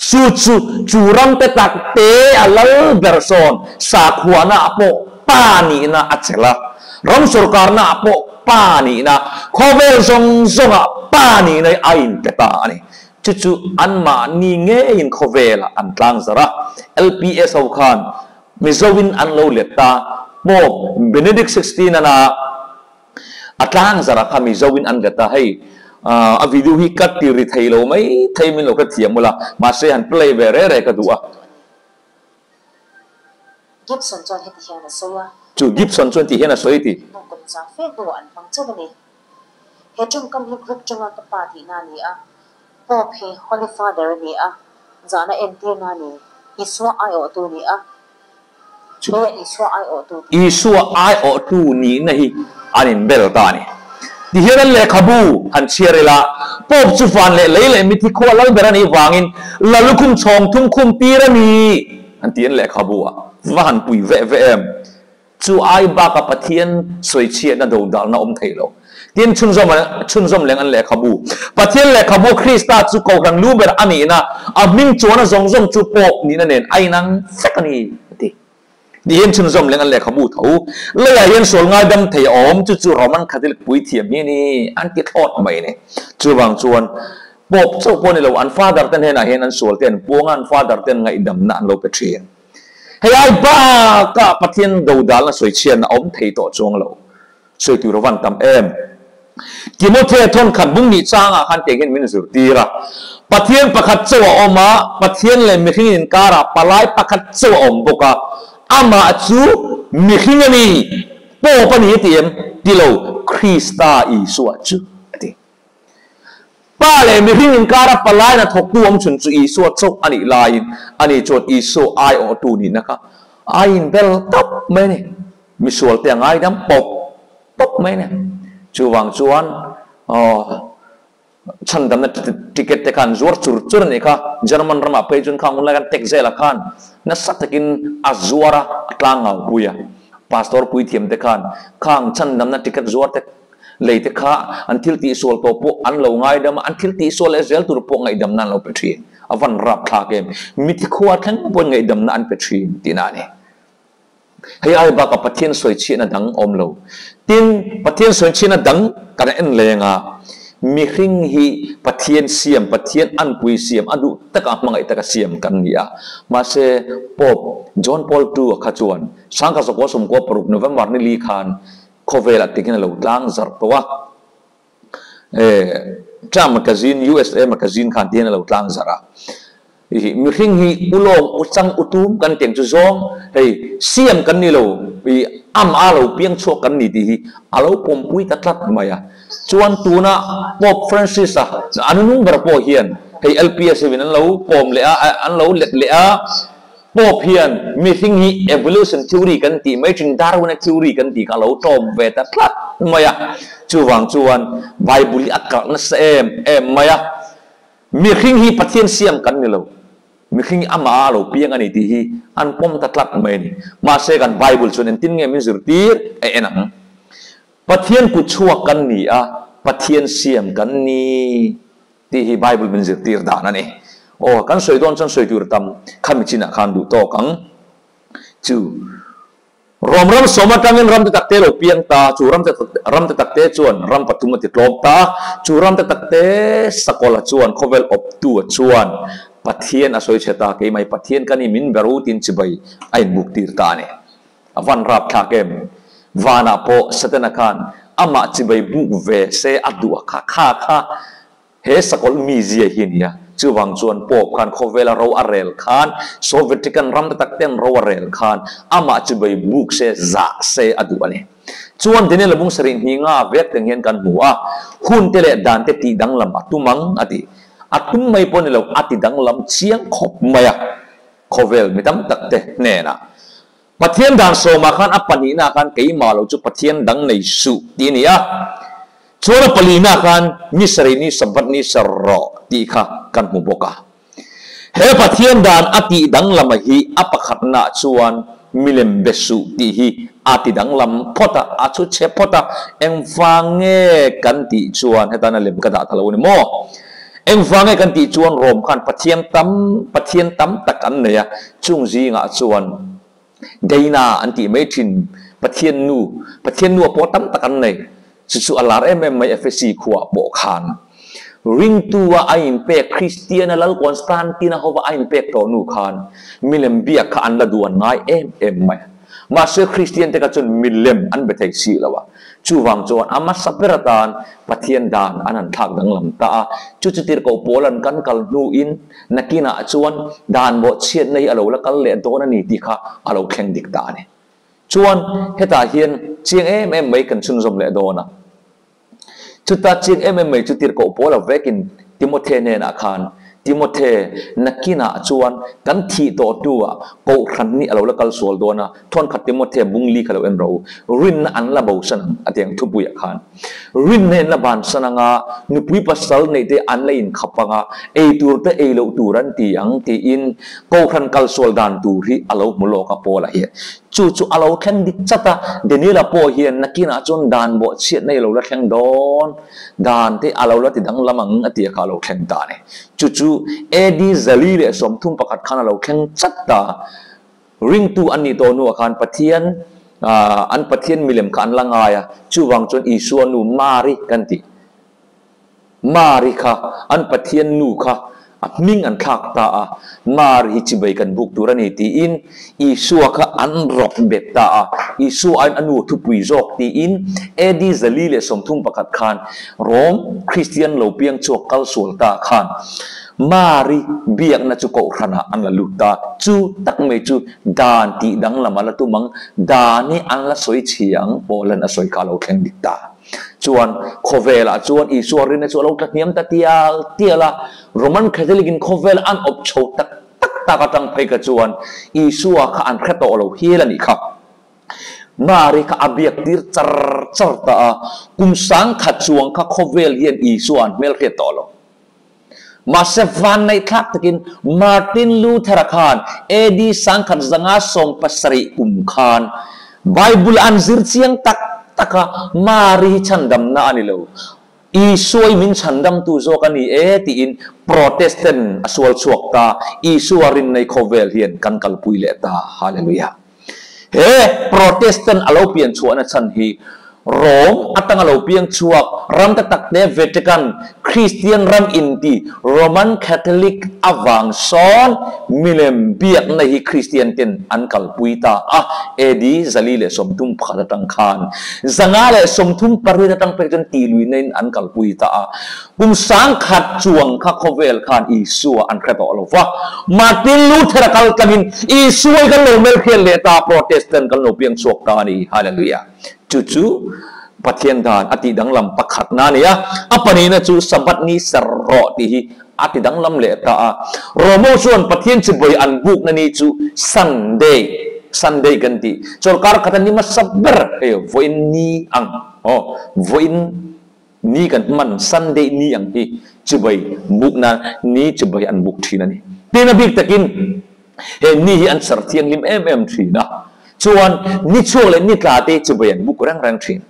chu chu chu ram te tak te a lal ber sawn sakhuana ah pawh pa nihna a chelh a, ram sawrkarna ah pawh. Pa nihna, khawvel zawng zawnga Pa nihna hi a inpe ta a ni. Chu chu anmahni ngeiin khawvelah an tlangzarh a. LPS ho khan Mizoin an lo let ta. Pope Benedict XVI-ana a tlangzarh a kha Mizoin an let a. Hei a video hi ka ti ri thei lo mai thei min lo hrethiam ula, mahse han play ve re re ka duh a. Gibson chuan heti hian a sawi a. Chu Gibson chuan ti hian a sawi ti. Hnu kum za fe hnuah an hmang chauh a ni. He tawngkam hi Greek tawnga ka pa tihna a ni a, Pope hi Holy Father a ni a, zahna entirna a ni, Isua aiawhtu a ni a, Chu He Isua aiawhtu tih. Isua aiawhtu nihna hi an inbel ta a ni. Tihian an lehkhabu han chhiar ila, Pope chu van leh lei leh mithi khua lal ber a nih vangin Lalukhum chhawng thum khum tir a ni an ti an lehkhabu ah. Va han pui veh veh em! Chu ai baka Pathian sawichhiatna dodalna awm thei lo. Tin, chhunzawm chhunzawm leng an lehkhabu. Pathian lehkhabu Krista chu Kohhran lu ber a nihna, a hming chuana zawng zawng chu Pope nihna nen a inang vek a ni, a ti. Tihian chhunzawm leng an lehkhabu tho. Leiah hian sual ngaidam thei a awm, chu chu Roman Catholic puithiam hi a ni, an ti thlawt mai a ni. Chuvang chuan Pope chauh pawh ni lo, an Father te hnenah hian an sual te an puang a, an Father ten ngaihdamna an lo pe thin. Hei ai bakah Pathian dodalna sawichhiatna a awm thei tawh chuang lo. Sawi tur a van tam em? Timothea thawnkhat bung nih changah khan tiang hian min zirtir a, Pathian pakhat chauh a awm a, Pathian leh mihring inkarah palai pakhat chauh a awm bawk a, amah chu mihring a ni, Pope a ni a ti em? Ti lo, Krista Isua chu a ti. Pa leh mihring inkara palaina thawktu awm chhun chu Isua chauh a nih laiin ani chuan Isua aiawhtu nihna kha a inbel tawp mai a ni. Misualte a ngaidam pawp pawp mai a ni. Chuvang chuan aw chhandamna ticket te kha an zuar chur chur a nih kha. German ramah phei chuan khang hunlai khan Tekzela khan nasa takin a zuar a, a tlangau pui a. Pastor puithiam te khan khang chhandamna ticket zuar te Lei te kha an thil tihsual tawh pawh an lo ngaidam a, an thil tihsual leh zel tur pawh ngaihdamna an lo pe thin. A van rapthlak em! Mithi khua thleng pawhin ngaihdamna an pe thin tihna a ni. Hei ai bakah Pathian sawichhiahna dang awm lo. Tin, Pathian sawichhiahna dang kan en leng a, mihring hi Pathian siam, Pathian anpui siam, a duh taka hmangaih taka siam kan ni a. Mahse, Pope John Paul II-a kha chuan Sangkhat Zakua 96 November ni li khan Khawvelah ti hian a lo tlang zarh tawh a, Time Magazine, USA Magazine khan ti hian a lo tlang zarh a. Ih mihring hi ulawng uchang utum kan tih ang chu zawng hei siam kan ni lo ih am a lo piang chhuak kan ni tih hi a lo pawmpui ta tlat mai a. Chuan tuna Pope Francis a a nunung ber pawh hian hei LPS ho in an lo pawm leh a an lo let leh a. Pope hian mihring hi evolution theory kan tih mai thin, Darwin-a theory kan tih kha a lo tawp ve ta tlat mai a. Chuvang chuan Bible hi a kalh nasa em em mai a. Mihring hi Pathian siam kan ni lo, mihring hi amah a lo piang a ni tih hi an pawm ta tlat mai a ni. Mahse kan Bible chuan engtin nge min zirtir a en ang? Pathian kut chhuak kan ni a, Pathian siam kan ni. Tih hi Bible min zirtir dan a ni. Aw, kan sawi dawn chuan sawi tur tam khami chinah khan duh tawk ang chu. Rom ram sawm atangin ram te takte lo piang ta, chu ram te ram te takte chuan ram pathum a ti tlawm ta, chu ram te takte sakawlha chuan khawvel awptu a chuan Pathian a sawi chhe ta, keimah hi Pathian ka ni min ber u tiin chibai a inbuk tir ta a ni. A van rapthlak em? Vanah pawh Setana khan amah chibai buk ve se a duh a kha kha kha he sakawlh mizia hi a ni a. Chuvang chuan Pope khan khawvela ro a rel khan, Sovetican ram te tak ten ro a rel khan amah chibai buk se zah se a duh a ni. Chuan Daniel bung sarih hnih nga vek teng hian kan hmu a, hun te leh dan te tih danglam a tum ang a ti. A tum mai pawh ni lo, a ti danglam chiang khawp mai a. Khawvel mi tam tak te hnenah Pathian dan sawmah khan a pahnihnaah khan keimah lo chu Pathian dang nei suh tih a ni a, chuan a palihnaah khan ni sarih ni Sabbath ni ser rawh tih kha kan hmu bawk a. He Pathian dan a tih danglam a hi a pakhatnaah chuan milem be suh tih hi a ti danglam phawt a, a chhu chhe phawt a, engvang nge kan tih chuan hetana lem ka dah ta lo a ni maw? Engvang nge kan tih chuan Rom khan Pathian tam Pathian tam tak an nei a, chung zingah chuan Deina an tih mai thin Pathian nu, Pathian nu a pawh tam tak an nei. Chu chu a lar em em mai Ephesi khuaah pawh khan. Ringtu a a inpek Kristiana Lal Constantine-a hova a inpek tawh nu khan milem biak kha an la duan ngai em em mai a. Mahse Kristian te kha chuan milem an be thei si lo a. Chuvang chuan a hmasa ber atan Pathian dan an han thlak danglam ta a. Chu chu tirhkoh Paula'n kan kal hnuin nakinah chuan dan bawhchhiatna hi a lo la kal leh dawn a ni tih kha a lo thleng dik ta a ni. Chuan hetah hian chiang em em mai kan chhunzawm leh dawn a. Chuta chiang em em mai chu tirhkoh Paula vekin Timothe hnenah khan, Timothe, nakinah chuan kan thih tawh hnuah Kohhran nih a lo la kal sual dawn a, thawnkhat Timothe bung li kha lo en rawh u, rinna an la bosan ang a ti ang thupuiah khan. Rinna in la bansan ang a, nupui pasal neih te an la inkhap ang a, ei tur te ei loh tur an ti ang tiin Kohhran kal sual dan tur hi a lo hmu lawk a Paula hian. Chu chu a lo thleng dik chat a, Daniela pawh hian nakinah chuan dan bawhchhiat nei lo la thleng dawn, dan te a lo la ti danglam ang a tia kha a lo thleng ta a ni. Chu chu AD 431 khan a lo thleng chat ta. Ringtu an nih tawh hnuah khan Pathian an Pathian milem kha an la ngai a, chuvang chuan Isua nu Mari kan tih. Mari kha an Pathian nu kha a hming an thlak ta a, Mari hi chibai kan buk tur a ni tiin Isua kha an rawk bet ta a, Isua aiin a nu thupui zawk tiin AD 431 khan Rom Kristian lo piang chhuak kal sual ta khan Mari biakna chu kohhranah an la lut ta, chu tak mai chu dan tih danglam a la tum ang, dan hi an la sawi chhi ang, Paulan a sawi kha a lo thleng dik ta. Chuan khawvelah chuan Isua rinna chu a lo tla hniam ta tial tial a, Roman Catholic in khawvel an awp chho tak tak tak atang phei kha chuan Isua kha an hre tawh lo hial a nih kha. Mari kha a biak tir char char ta a, kum sangkhat chuang kha khawvel hian Isua an hmelhriat tawh lo. Mahse vanneihthlak takin Martin Luther-a khan AD 1970 kum khan Bible an zir chiang tak tak a, Mari hi chhandamna a ni lo, Isua i min chhandamtu zawk a ni e tiin Protestant a sual chhuak ta, Isua rinnei khawvel hian kan kalpui leh ta. Hallelujah. He Protestant a lo pian chhuahna chhan hi Rome atanga lo piang chhuak ram te tak te Vatican, Kristian ram inti Roman Catholic avang sawn milem biakna hi Kristian ten an kalpui ta a, AD 431 atang khan 538 atang pek chuan tihluihna in an kalpui ta a. Kum 10,000 chuang kha khawvel khan Isua an hre tawh lo va. Martin Luther a kal tlangin Isua hi kan lo melhriat leh ta, Protestant kan lo piang chhuak ta a ni. Hallelujah! Chu chu Pathian dan a tih danglam pakhatna a ni a. A pahnihna chu Sabbath ni ser rawh tih hi a ti danglam leh ta a. Romo chuan Pathian chibai an bukna ni chu Sunday, Sunday kan tih, chawlhkar khata ni hmasa ber hei vawiin ni ang, aw vawiin Ni kan hman Sunday ni ang hi chibai buk nan ni chibai an buk thin a ni. Tin a bik takin he ni hi an serh thianghlim em em thin a, chuan ni chhuak leh ni tla te chibai an buk reng reng thin.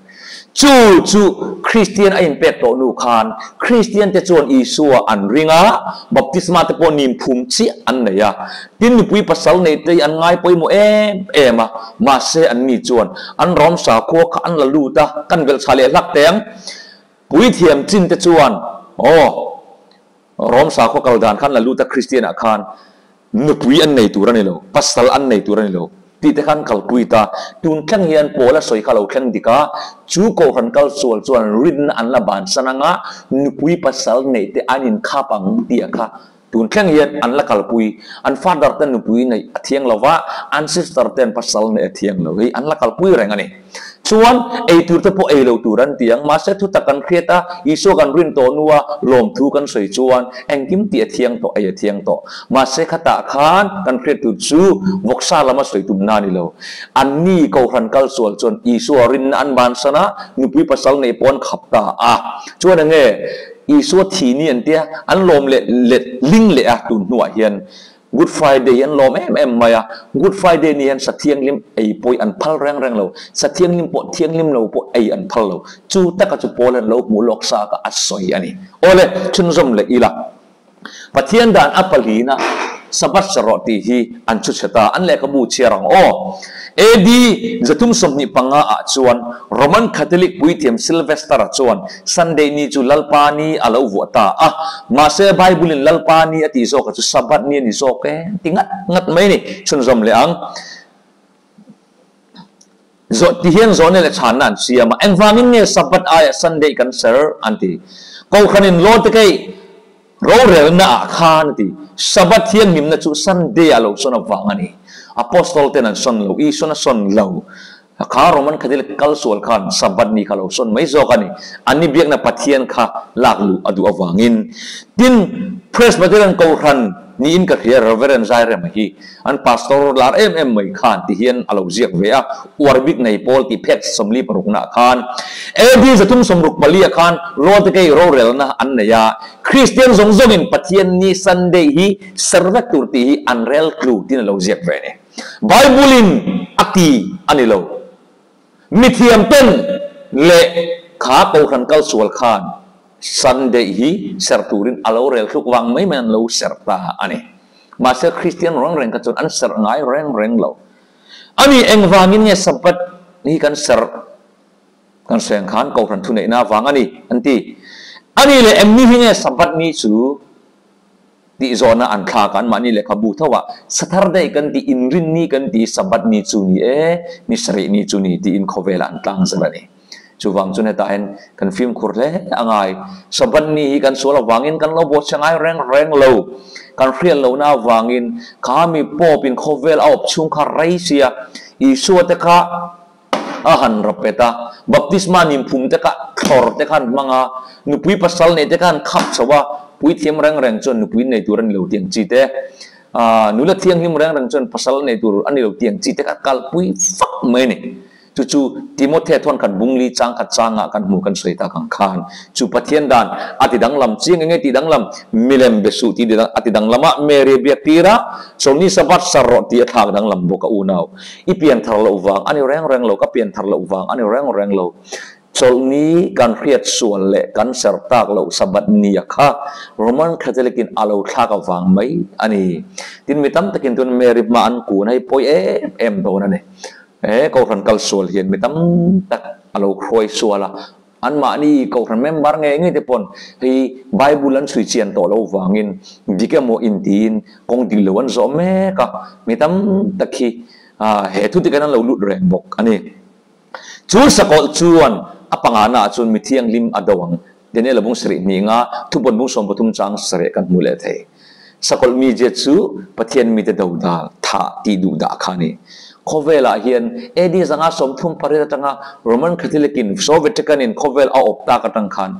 Chu chu Kristian a inpek tawh nu khan Kristian te chuan Isua an ring a, baptisma te pawh nim phum chiah an nei a. Tin nupui pasal nei te hi an ngai pawimawh em em a, mahse an ni chuan an rawm sakhua kha an la lut a, kan belh chha leh hlak teh ang. Puithiam chin te chuan aw rawm sakhua kal dan kha an la lut a, Kristian ah khan nupui an nei tur a ni lo, pasal an nei tur a ni lo tih te khan kalpui ta. Tun thleng hian Paula sawi kha lo thleng dik a, chu Kohhran kal sual chuan rinna an la bansan ang a, nupui pasal neih te an inkhap ang tih a kha Tun thleng hian an la kalpui, an father ten nupui neih a thiang lo va, an sister ten pasal neih a thiang lo hi an la kalpui reng a ni. Chuan ei tur te pawh ei lo tur an ti ang, mahse thutak kan hriat a, Isua kan rin tawh hnua lawmthu kan sawi chuan engkim tih a thiang tawh, ei a thiang tawh. Mahse khatah khan kan hriat tur chu vawksa lama sawi tumna a ni lo. Anni Kohhran kal sual chuan Isua rinna an bansan a, nupui pasal neih pawh an khap ta a. Chuan enge Isua thi ni an tia, an lawm leh let ling leh a tun hnuah hian Good Friday hi an lawm em em mai a, Good Friday ni hian sa thianghlim ei pawh hi an phal reng reng lo, sa thianghlim pawh thianghlim lo pawh ei an phal lo, chu taka chu Paul an lo hmuh lawk sa kha a sawi a ni. Awle, chhunzawm leh ila. Pathian dan a pahlina. Sabbath ser rawh tih hi an chhu chhe ta. An lehkhabu chhiar ang aw. AD 325 ah chuan Roman Catholic puithiam Sylvester-a chuan Sunday ni chu Lalpa ni a lo vuah ta a. Mahse Bible-in Lalpa ni a tih zawka chu Sabbath ni a ni zawk e ti ngat ngat mai a ni. Chhunzawm leh ang. Zawh ti hian zawhna leh chhanna an siam a. Engvangin nge Sabbath aiah Sunday kan ser? an ti. Kohhranin law te kei rorelna ah khan a ti. Sabbath hian mimna chu Sunday ah lo sawn avang a ni. Apostol ten an sawn lo, Isuan a sawn lo. Kha Roman Catholic kal sual khan Sabbath ni kha lo sawn mai zawk a ni. An ni biakna Pathian kha lak luh a duh avangin. Tin, Presbyterian Kohhran niin ka hria Reverend Zairema hi An pastor lar em em mai khan ti hian a lo ziak ve a, uar bik nei pawl tih phet 46 ah khan AD 364 ah khan Lawdikei rorelna an nei a, Kristian zawng zawngin Pathian ni Sunday hi ser vek tur tih hi an rel tlu tiin a lo ziak ve a ni. Bible-in a ti a ni lo. Mithiam ten leh kha Kohhran kal sual khan Sunday hi ser turin a lo rel thluk vang mai mai an lo ser ta a ni. Mahse Kristian reng reng kha chuan an ser ngai reng reng lo. A ni engvangin nge Sabbath hi kan ser kan hreng khan Kohhran thuneihna vang a ni an ti. A ni leh engni hi nge Sabbath ni chu Tih zawhna an thlak a, anmahni lehkhabu tho ah Saturday kan tih, Inrinni kan tih, Sabbath ni chu ni e, ni sarih ni chu ni tiin khawvelah an tlang zel a ni. Chuvang chuan hetah hian kan fimkhur hle a ngai. Sabbath ni hi kan sual avangin kan lo bawhchhe ngai reng reng lo. Kan hriat lohna avangin kha mi Pope in khawvel a awp chhung kha rei sia, Isua te kha a han rapet a, baptisma ninphum te kha thlawr te khan hmang a, nupui pasal neih te khan khap chho a, puithiam reng reng chuan nupui nei tur a ni lo tih ang chi te, nula thianghlim reng reng chuan pasal nei tur a ni lo tih ang chi te kha kalpui fak mai a ni. Chu chu Timothe thuan khat bungli chang khat changah kan hmu kan sawi tak ang khan chu Pathian dan a ti danglam chiang enge ti danglam milem be suh tih a ti danglam a, Mary biak tir a, Chawlhni Sabbath sar rawh tih a thlak danglam bawk a unau. I pian thar loh vang a ni reng reng lo, ka pian thar loh vang a ni reng reng lo. Chawlhni kan hriat sual leh kan ser tak loh Sabbath nia kha Roman Catholic in a lo thlak avang mai a ni. Tin, mi tam takin tun Mary hma an kun a hi pawi em em dawn a ni. He Kohhran kal sual hian mi tam tak a lo hruai sual a, Anmahni Kohhran member ngei ngei te pawn hei Bible an chhui chian tawh loh vangin dik emaw intiin kawng dik lo an zawh mek a, mi tam tak hi he thu dik an lo lut reng bawk a ni. Chu sakawlh chuan a pangana ah chuan mi thianghlim a do ang. Daniel a bung sarih hnih nga thupawn bung 13 chang sarih kan hmu leh thei. Sakawlh mizia chu Pathian mite do dal, thah tih duh dah kha a ni. Khawvelah hian AD 138 atanga Roman Catholic in Soviet Vatican in khawvel a awp tak atang khan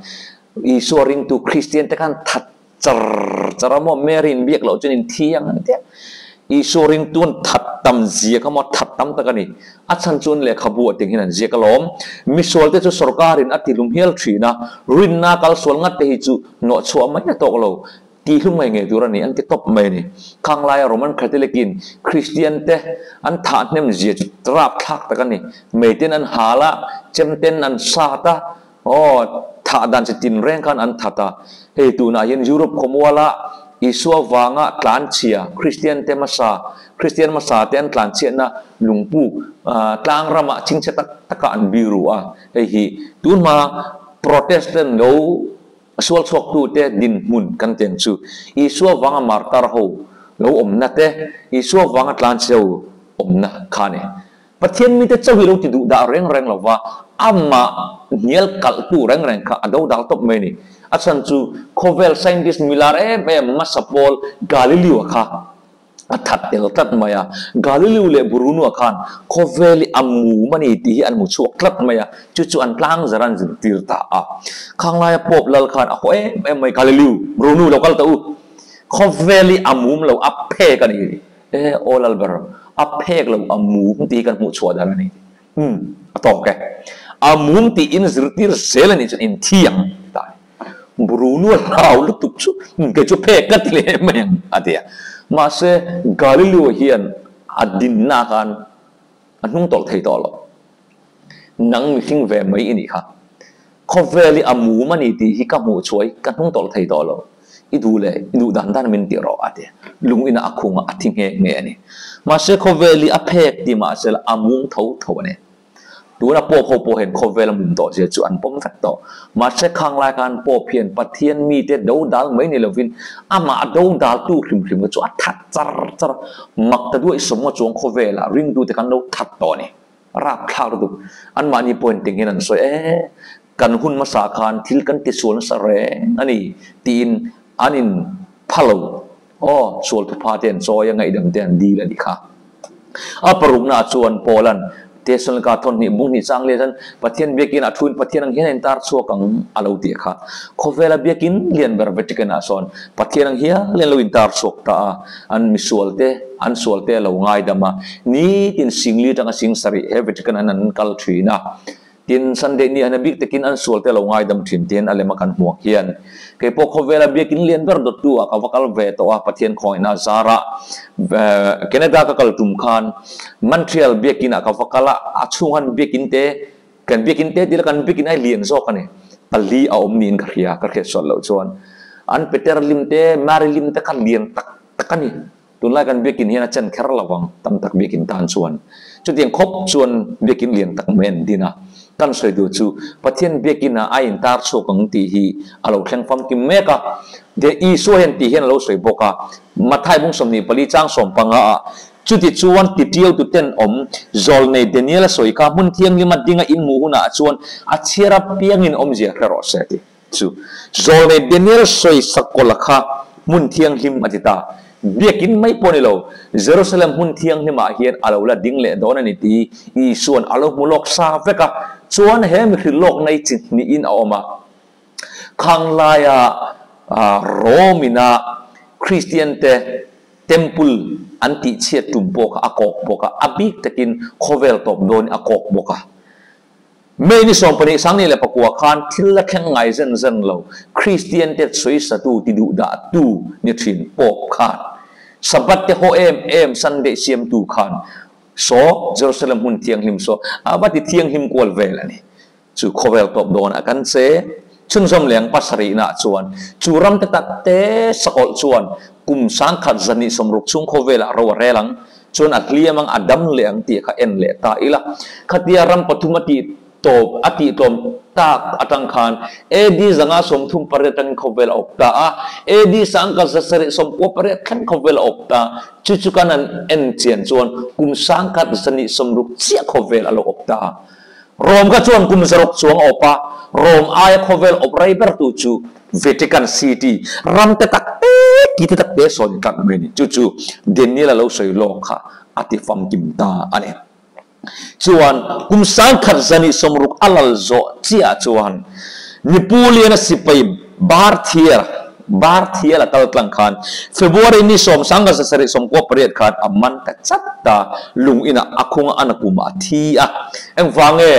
Isua ringtu Kristian te khan that char char a maw Mary in biak loh chuan in thi ang an ti a. Isua ringtu an that tam zia kha maw that tam tak a ni. A chhan chuan lehkhabu a ting hian an ziak alawm. Misual te chu sorkar in a ti hlum hial thin a, rinna kalsual ngat te hi chu hnawhchhuah mai a tawk lo. Tih hlum ngei ngei tur a ni, an ti tawp mai a ni. Khang laia Roman Catholic-in Kristiante an thah hnem zia chu rapthlak tak a ni. Meiten an hal a, chemten an sat a, aw, thah dan chi tin reng khan an that a. Hei tunah hian Europe khawmuala Isua vanga tlanchhia Kristiante hmasa, Kristian hmasa te an tlanchhiatna lungpuk tlang ramah chingchhe tak takah an biru a. Hei hi tunhma Protestant lo A sual chhuaktute dinhmun kan teng chu Isua vanga martar ho lo awmna te, Isua vanga tlancheu awmna kha a ni. Pathian mite chauh hi lo ti duh dah reng reng lova, amah hnial kalhtu reng reng kha a do dal tawp mai a ni. A chhan chu khawvel scientist milar em em hmasa pawl Galileo-a kha A that tel tlat mai a, Galileo leh Bruno-a khan khawvel hi a mum a ni tih hi an hmu chhuak tlat mai a, chu chu an tlang zar an zirtir ta a. Khang laia Pope lal khan a haw em em mai, Galileo, Bruno lo kal ta u, khawvel hi a mum lo, a phek a ni. E, aw lal ber, a phek lo, a mum tih hi kan hmuh chhuah dan a ni. Umm, a tawk e. A mum tih in zirtir zel a nih chuan in thi ang, ti ta a ni. Bruno a hlau lutuk chu kei chu phek ka ti leh mai ang a ti a. Mahse Galileo hian a dinna khan a hnung tawlh thei tawh lo. Nang mihring ve mai i nih kha. Khawvel hi a mum a ni tih hi ka hmuh chhuah hi ka hnung tawlh thei tawh lo. I duh leh i duh dan dan min ti rawh a ti. Lung ina a khung a, a thi nghe nghe a ni. Mahse khawvel hi a phek ti mahsela a mung tho tho a ni. Tuna Pope ho pawh hian khawvel a mum tawh zia chu an pawm vek tawh. Mahse khang lai khan Pope hian Pathian mite do dal mai ni lovin amah a do daltu hrim hrim kha chu a that char char a, mak ta duaih sawm nga chuang khawvelah ringtute khan lo that tawh a ni. Rapthlak lutuk. Anmahni pawhin ting hian an sawi e, kan hun hmasa khan thil kan tisual nasa reng a ni tiin an in pha lo. Aw, sual thupha te an chawi a, ngaihdam te an dil a nih kha. A paruknaah chuan Paula'n Thesalonika thawn hnih bung hnih chang leh chuan Pathian biakin a thuin Pathian ang hian a intar chhuak ang a lo tih kha. Khawvela biakin lian ber Vatican-ah sawn Pathian ang hial in lo intar chhuak ta a, an misualte, an sualte a lo ngaidam a, nitin singli atanga sing sarih he Vatican an an kal thin a. Tin, Sunday ni an a bik takin an sualte a lo ngaidam thin tiin a lem a kan hmuak hian kei pawh khawvela biakin lian ber dawttu ah ka va kal ve tawh a, Pathian khawngaihna a zar a, Canada ka kal tum khan Montreal biakin ah ka va kal a, a chhung han biakin te, kan biakin te tila kan biakin ai lian zawk a ni, pali a awm niin ka hria, ka hriat sual loh chuan an Peter lim te, Mary lim te kha lian tak tak a ni. Tunlai kan biakin hian a chen kher lo vang, tam tak biakin tan chuan. Chutiang khawp chuan biakin lian tak mai an din a. Kan sawi duh chu Pathian biakinah a intar chhuak ang tih hi a lo thleng famkim mek a. De Isua hian tih hian a lo sawi bawk a, Matthai bung 24 chang 15 ah, Chuti chuan titiau tuten awm zawlnei Daniel a sawi kha hmun thianghlim a dinga inhmuh hunah chuan a chhiar apiangin awmzia hre rawh se a ti. Chu zawlnei Daniel sawi sakawlh kha hmun thianghlim a ti ta. Biakin mai pawh ni lo, Jerusalem hmun thianghlimah hian a lo la ding leh dawn a ni tih Isua'n a lo hmu lawk sa vek a. Chuan he mihring lawk nei chi hnihin a awm a. Khang laia Rome-ina Kristiante Temple an tihchhiat tum pawh kha a kawk bawk a, a bik takin khawvel tawp dawnin a kawk bawk a. May ni 12 2009 khan thil la thleng ngai zen zen lo Kristian te sawisatu ti duh dah tu ni thin Pope khan Sabbath te haw em em Sunday siamtu khan saw Jerusalem hmun thianghlim saw a va ti thianghlim kual vel a ni. Chu khawvel tawp dawnah kan che chhunzawm leng pasarihnaah chuan chu ram te tak te sakawlh chuan kum 1260 chhung khawvelah ro a rel ang. Chuan a hliam ang, a dam leh ang tih kha en leh ta ila. Khatia ram pathum a tih tawp, a tih tlawm tak atang khan AD 538 atangin khawvel a awp ta a, AD 1798 thleng khawvel a awp ta. Chu chu kan han en chian chuan kum 1160 chiah khawvel a lo awp ta. Rom kha chuan kum 600 chuang a awp a, Rom aia khawvel awp rei bertu chu Vatican City ram te tak te ki te tak te sawi tlat mai a ni. Chu chu Daniel a lo sawi lawk kha a ti famkim ta a ni. Chuan kum 1160 a lal zawh chiah chuan Napoleon-a sipai Barthier Barthiel a kal tlang khan February ni 10 1798 khan a man ta chat ta, lung inah a khunga a nakumah a thi a. Engvang nge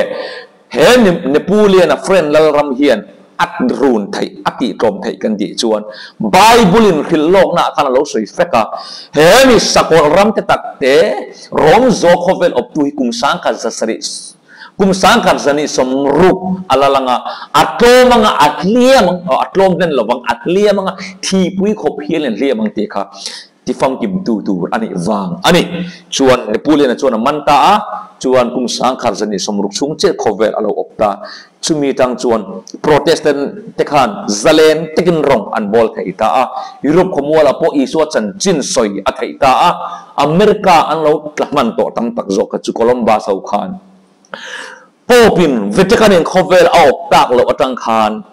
he Napoleon-a friend Lalram hian a run theih, a tihtlawm theih kan tih chuan Bible-in hrilh lawknaah khan a lo sawi fek a, he mi sakawlh ram te tak te Rom zaw khawvel awptu hi kum 1700 Kum 1160 a la lang a, a tlawm anga a hliam ang, a tlawm hlen lovang, a hliam anga thipui khawp hial in hliam ang tih kha tifamkimtu tur a nih vang a ni. Chuan Napoleon-a chuan a man ta a, chuan kum 1160 chhung chiah khawvel a lo awp ta. Chumi tang chuan Protestant te khan zalen takin rawng an bawl thei ta a, Europe khawmualah pawh Isua chanchin sawi a theih ta a, America an lo tla hman tawh tam tak zawk kha chu Columbus ho khan Pope in Vatican in khawvel a awp tak loh atang khan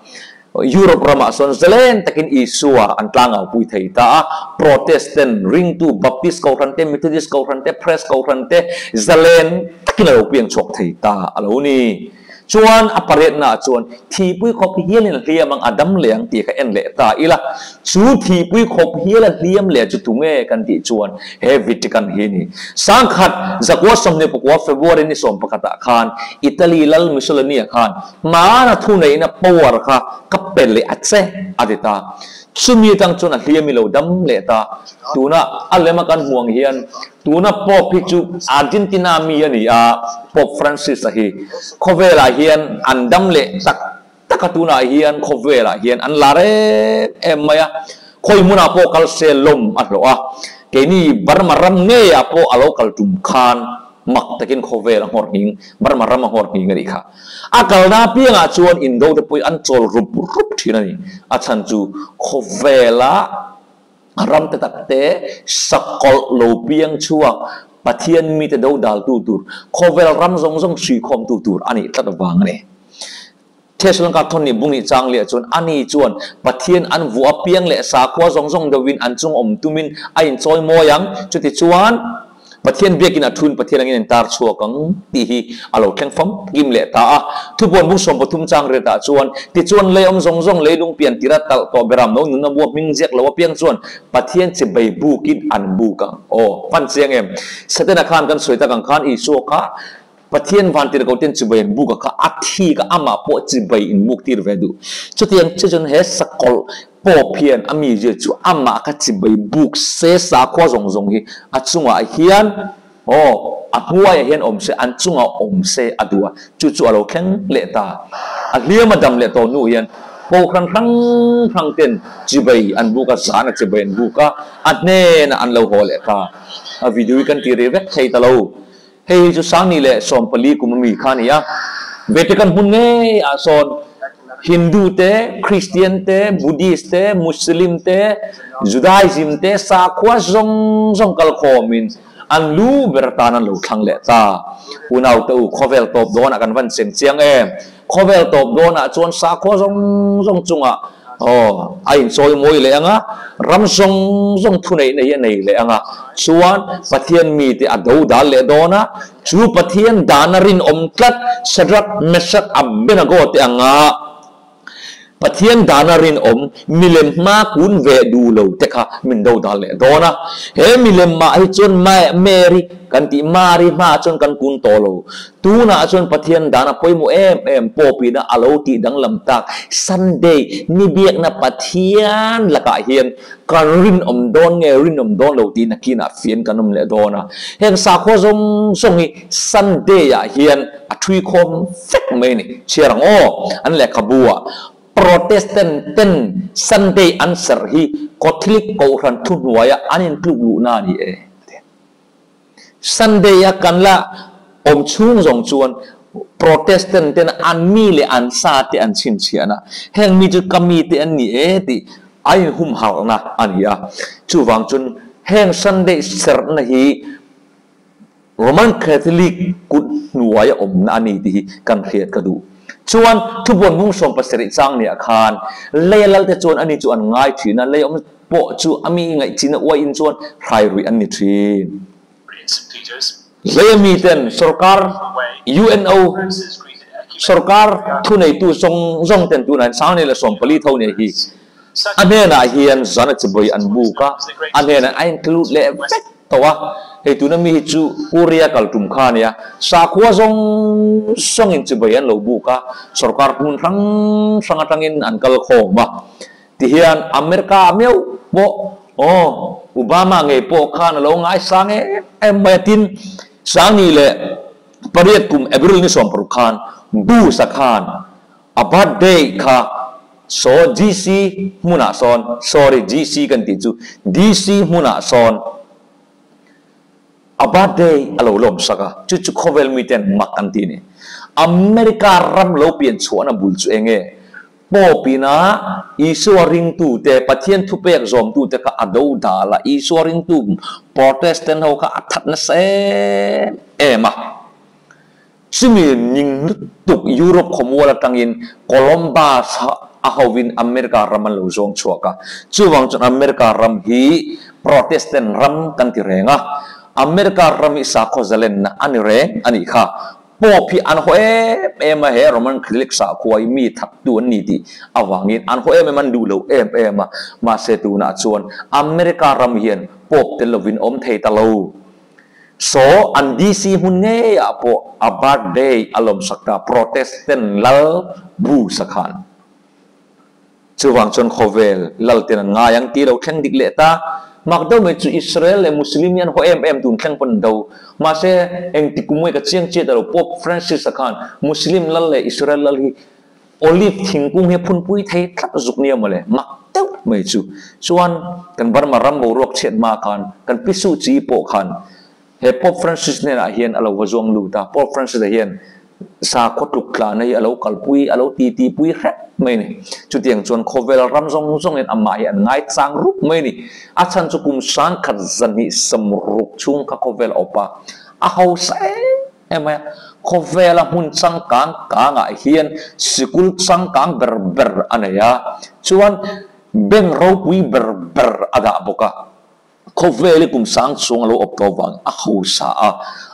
Europe ramah sawn zalen takin Isua an tlangaupui thei ta a, Protestant, ringtu, Baptist kohhran te, Methodist kohhran te, Press kohhran te zalen takin a lo piang chhuak thei ta a lo ni. Chuan a pariatnaah chuan thipui khawp hialin a hliam ang, a dam leh ang tih kha en leh ta ila. Chu thipui khawp hial a hliam leh chu tunge kan tih chuan he Vatican hi a ni. 1929 February ni 11ah khan Italy lal Mussolini-a khan hmana thuneihna power kha ka pe leh a che a ti ta. Chumi atang chuan a hliam i lo dam leh ta. Tuna a lema kan hmuh ang hian tuna Pope hi chu Argentina mi a ni a, Pope Francis-a hi khawvelah hian an dam leh tak tak a, tunah hian khawvelah hian an lar em em mai a. Khawi hmunah pawh kal se lawm a hlawh a, keini Burma ram ngeiah pawh a lo kal tum khan mak takin khawvel a nghawr nghing, Burma ram a nghawr nghing a nih kha. A kalna apiangah chuan indo te pawhin an chawl rup rup thin a ni. A chhan chu khawvela ram te tak te sakawlh lo piang chhuak Pathian mite do daltu tur, khawvel ram zawng zawng hruikhawmtu tur a nih tlat vang a ni. Thessalonka thawn nih bung nih chang leh chuan ani chuan Pathian an vuah apiang leh sakhua zawng zawng deuhin an chung awm tumin a inchawi mawi ang. Chutichuan, Pathian biakin a thun Pathian angin a intar chhuak ang tih hi a lo thleng famkim leh ta a. Thupuan bung 13 chang riatah chuan, Tichuan lei awm zawng zawng leilung pian tira talh tawh beram lo nunna bua hming ziak lo apiang chuan Pathian chibai bukin an buk ang. Aw, hman chiang em? Setana khan kan sawi tak ang khan Isua kha Pathian van tir ko ten chibai an buk a kha a thi kha amah pawh chibai in buk tir ve duh. Chutiang che chuan he sakawlh pawp hian a mizia chu amah kha chibai buk se sakhua zawng zawng hi a chungah hian aw a hnuaiah hian awm se an chungah awm se a duh a, chu chu a lo thleng leh ta. A hliam a dam leh tawh hnu hian kohhran hrang hrang ten chibai an buk a, zan a chibai an buk a, a hnenah an lo haw leh ta. A video hi kan ti ri vek thei ta lo. Hei hi chu Sangni leh 14 kum ami kha a ni a, Vatican hmun ngei ah sawn Hindu te, Christian te, Buddhist te, Muslim te, Judaism te sakhua zawng zawng kal khawmin an lu ber atan an lo thlang leh ta. Unau te u, khawvel tawp dawnah kan van cheng chiang em? Khawvel tawp dawnah chuan sakhua zawng zawng chungah aw a inchawi mawi leh ang a, ram zawng zawng thuneihna hi a nei leh ang a, chuan Pathian mite a do dal leh dawn a, chu Pathian dana rinawm tlat Shadrach, Meshach, Abednego te anga Pathian dana rinawm milem hma kun ve duh lo te kha min do dal leh dawn a. He milem mah hi chuan Mary kan tih Mari hmaah chuan kan kun tawh lo. Tunah chuan Pathian dan a pawimawh em em pawpina a lo tih danglam tak Sunday ni biakna Pathian lakah hian kan rinawm dawn nge rinawm dawn lo tih nakinah fian kan awm leh dawn a. Heng sakhua zawng zawng hi Sunday ah hian a thui khawm vek mai a ni. Chhiar ang aw, an lehkhabu ah Protestant ten Sunday an serh hi Catholic Kohhran thuhnuaia an intluk luhna a ni e a ti. Sunday a kan la awm chhung zawng chuan Protestant ten an mi leh an sa te an chhinchhiahna, heng mi chu ka mi te an ni e tih a inhumharhna a ni a. Chuvang chuan heng Sunday serhna hi Roman Catholic kut hnuaia awmna a ni tih hi kan hriat ka duh. Chuan thubuan bung 17 chang niah khan lei a lalte chuan ani chu an ngai thin a, lei awm pawh chu a mi ngaih chin a uaiin chuan hrai ruih an ni thin. Lei a miten sorkar UNO sorkar thuneitu zawng zawng ten tunah hian 14 leh 14 tho nia hi a hnenah hian zan a chibawi an buk a, a hnenah a include leh vek tawh a, hei tuna mi hi chu Korea kal tum kha a nia, sakhua zawng zawngin chibai an lo buk a, sorkar hmun hrang hrang atangin an kal khawm a, tihian America meuh pawh aw Obama ngei pawh khan a lo ngaisang em em mai a, tin Sangni leh pariat kum April ni 16 khan Bush-a khan A birthday kha saw GC hmunah sawn, sorry GC kan tih chu DC hmunah sawn a birthday a lo lawm sak a, chu chu khawvel miten mak an ti a ni. America ram lo pian chhuahna bul chu eng nge? Pope ina Isua ringtute, Pathian thupek zawmtute kha a do dal a, Isua ringtu Protestant ho kha a that nasa em em a. Chumi ning lutuk Europe khawmual atangin Columbus a hovin America ram an lo zawng chhuak a. Chuvang chuan America ram hi Protestant ram kan ti reng a. America ram hi sakhaw zalenna a ni reng a nih kha. Pope hi an haw em em a, he Roman Catholic sakhua hi mi thattu an ni tih avangin an haw em em a, an duh lo em em a. Mahse tunah chuan America ram hian Pope tel lovin awm thei ta lo. Saw an DC hmun ngei ah pawh a birthday a lawmsak ta Protestant lal bu sakhan. Chuvang chuan khawvel lal ten an ngai ang tih lo thleng dik leh ta. Mak deuh mai chu Israel leh Muslim hi an haw em em tun thleng pawn an do. Mahse engti kum nge ka chiang chiat alo Pope Francis a khan Muslim lal leh Israel lal hi Olive thingkung hi a phunpui thei tlat zuk nia mawle. Mak deuh mai chu. Chuan kan Burma ram boruak chhiat hma khan kan Pi Suu Kyi pawh khan he Pope Francis hnenah hian a lo va zuang lut a, Pope Francis-a hian sakhaw tluk tlahna hi a lo kalpui, a lo titipui hrep mai a ni. Chutiang chuan khawvel ram zawng zawngin amah hi an ngaichang rup mai a ni. A chhan chu kum sangkhat zahnih samruk chhung kha khawvel a awp a, a hausa em em mai a. Khawvela hmun changkang kangah hian sikul changkang ber ber a nei a, chuan bank ropui ber ber a dah bawk a. Khawvel i kum sang chhung a lo awp tawh vang a hausa a,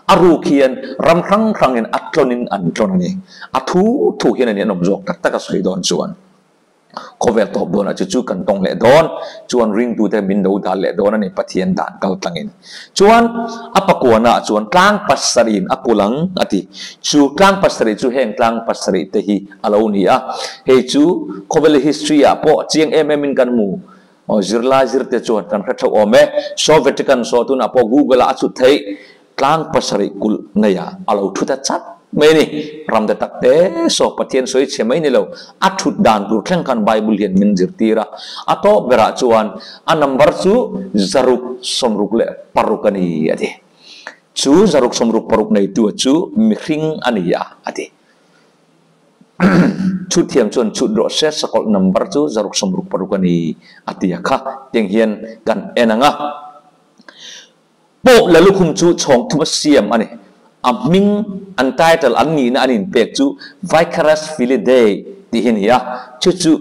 a ruk hian ram hrang hrangin a tlawnin an tlawn a ni. A thu thu hian a ni an awm zawk tak tak a sawi dawn chuan khawvel tawp dawnah chu chu kan tawng leh dawn chuan ringtute min lo dal leh dawn a ni Pathian dan kal tlangin. Chuan a pakuanah chuan tlang pasarih in a kulh ang a ti. Chu tlang pasarih chu heng tlang pasarih te hi a lo ni a, hei chu khawvel history ah pawh chiang em em in kan hmu. Aw zirlai zirte chuan kan hre theuh awm e. Saw Vatican saw tunah pawh Google ah a chhut theih. Tlang pasarih kulh nei ah a lo thu ta chat mai a ni. Ram te tak te saw Pathian sawi chhe mai ni lo, a thut dan tur thleng khan Bible hian min zirtir a. A tawp berah chuan a number chu zaruk sawmruk leh paruk a ni a ti. Chu zaruk sawmruk paruk neitu chu mihring a ni a a ti. Chhut thiam chuan chhut rawh se, sakawlh number chu 666 a ni a ti a kha tiang hian kan en ang a. Pope la lukhum chu chhawng thum a siam a ni. A hming, an title, an nihna an inpek chu Vicarius Filii Dei tih hi a ni a. Chu chu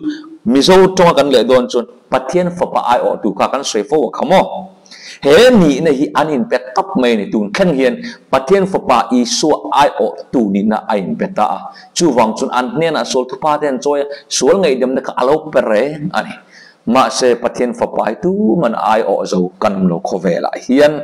Mizo tawnga kan leh dawn chuan Pathian fapa aiawhtu kha kan sawi fo a kha maw? He nihna hi an inpe tawp mai a ni. Tun thleng hian Pathian Fapa Isua aiawhtu nihna a inpe ta a. Chuvang chuan an hnenah sual thupa te an chawi a, sual ngaihdamna kha a lo pe reng a ni. Mahse, Pathian Fapa hi tuman aiawh zo kan awm lo khawvelah hian.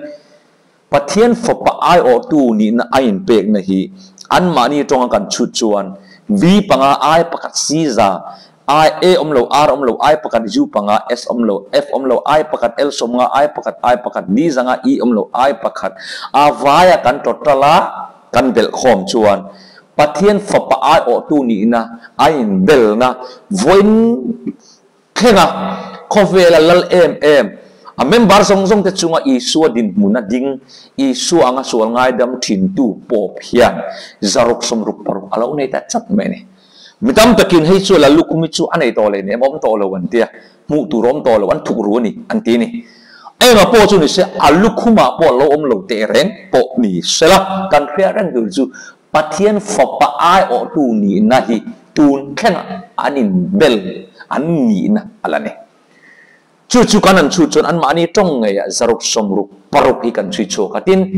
Pathian Fapa aiawhtu nihna a inpekna hi anmahni tawnga kan chhut chuan V panga I pakhat C za, I A awm lo, R awm lo, I pakhat U panga, S awm lo, F awm lo, I pakhat L sawmnga, I pakhat I pakhat D zanga, E awm lo, I pakhat A vaia kan total a kan belh khawm chuan Pathian Fapa aiawhtu nihna a inbelna vawiin Thlenga khawvela lal em em, a member zawng zawng te chunga Isua dinhmuna ding, Isua anga sual ngaidam thintu Pope hian zaruk sawmruk paruk a lo nei ta chat mai a ni. Mi tam takin hei chu lal lukhum hi chu a nei tawh leh nem awm tawh lo an ti a, hmuh tur awm tawh lo, an thuk ru a ni an ti a ni. Engah pawh chu ni se, a lukhumah pawh lo awm lo teh reng pawh ni sela, kan hriat reng tur chu Pathian fapa aiawhtu nihna hi tun thlengah an inbel, an nihna a la ni. Chu chu kan han chhut chuan anmahni tawng ngeiah zaruk sawmruk paruk hi kan chhui chhuak a. Tin,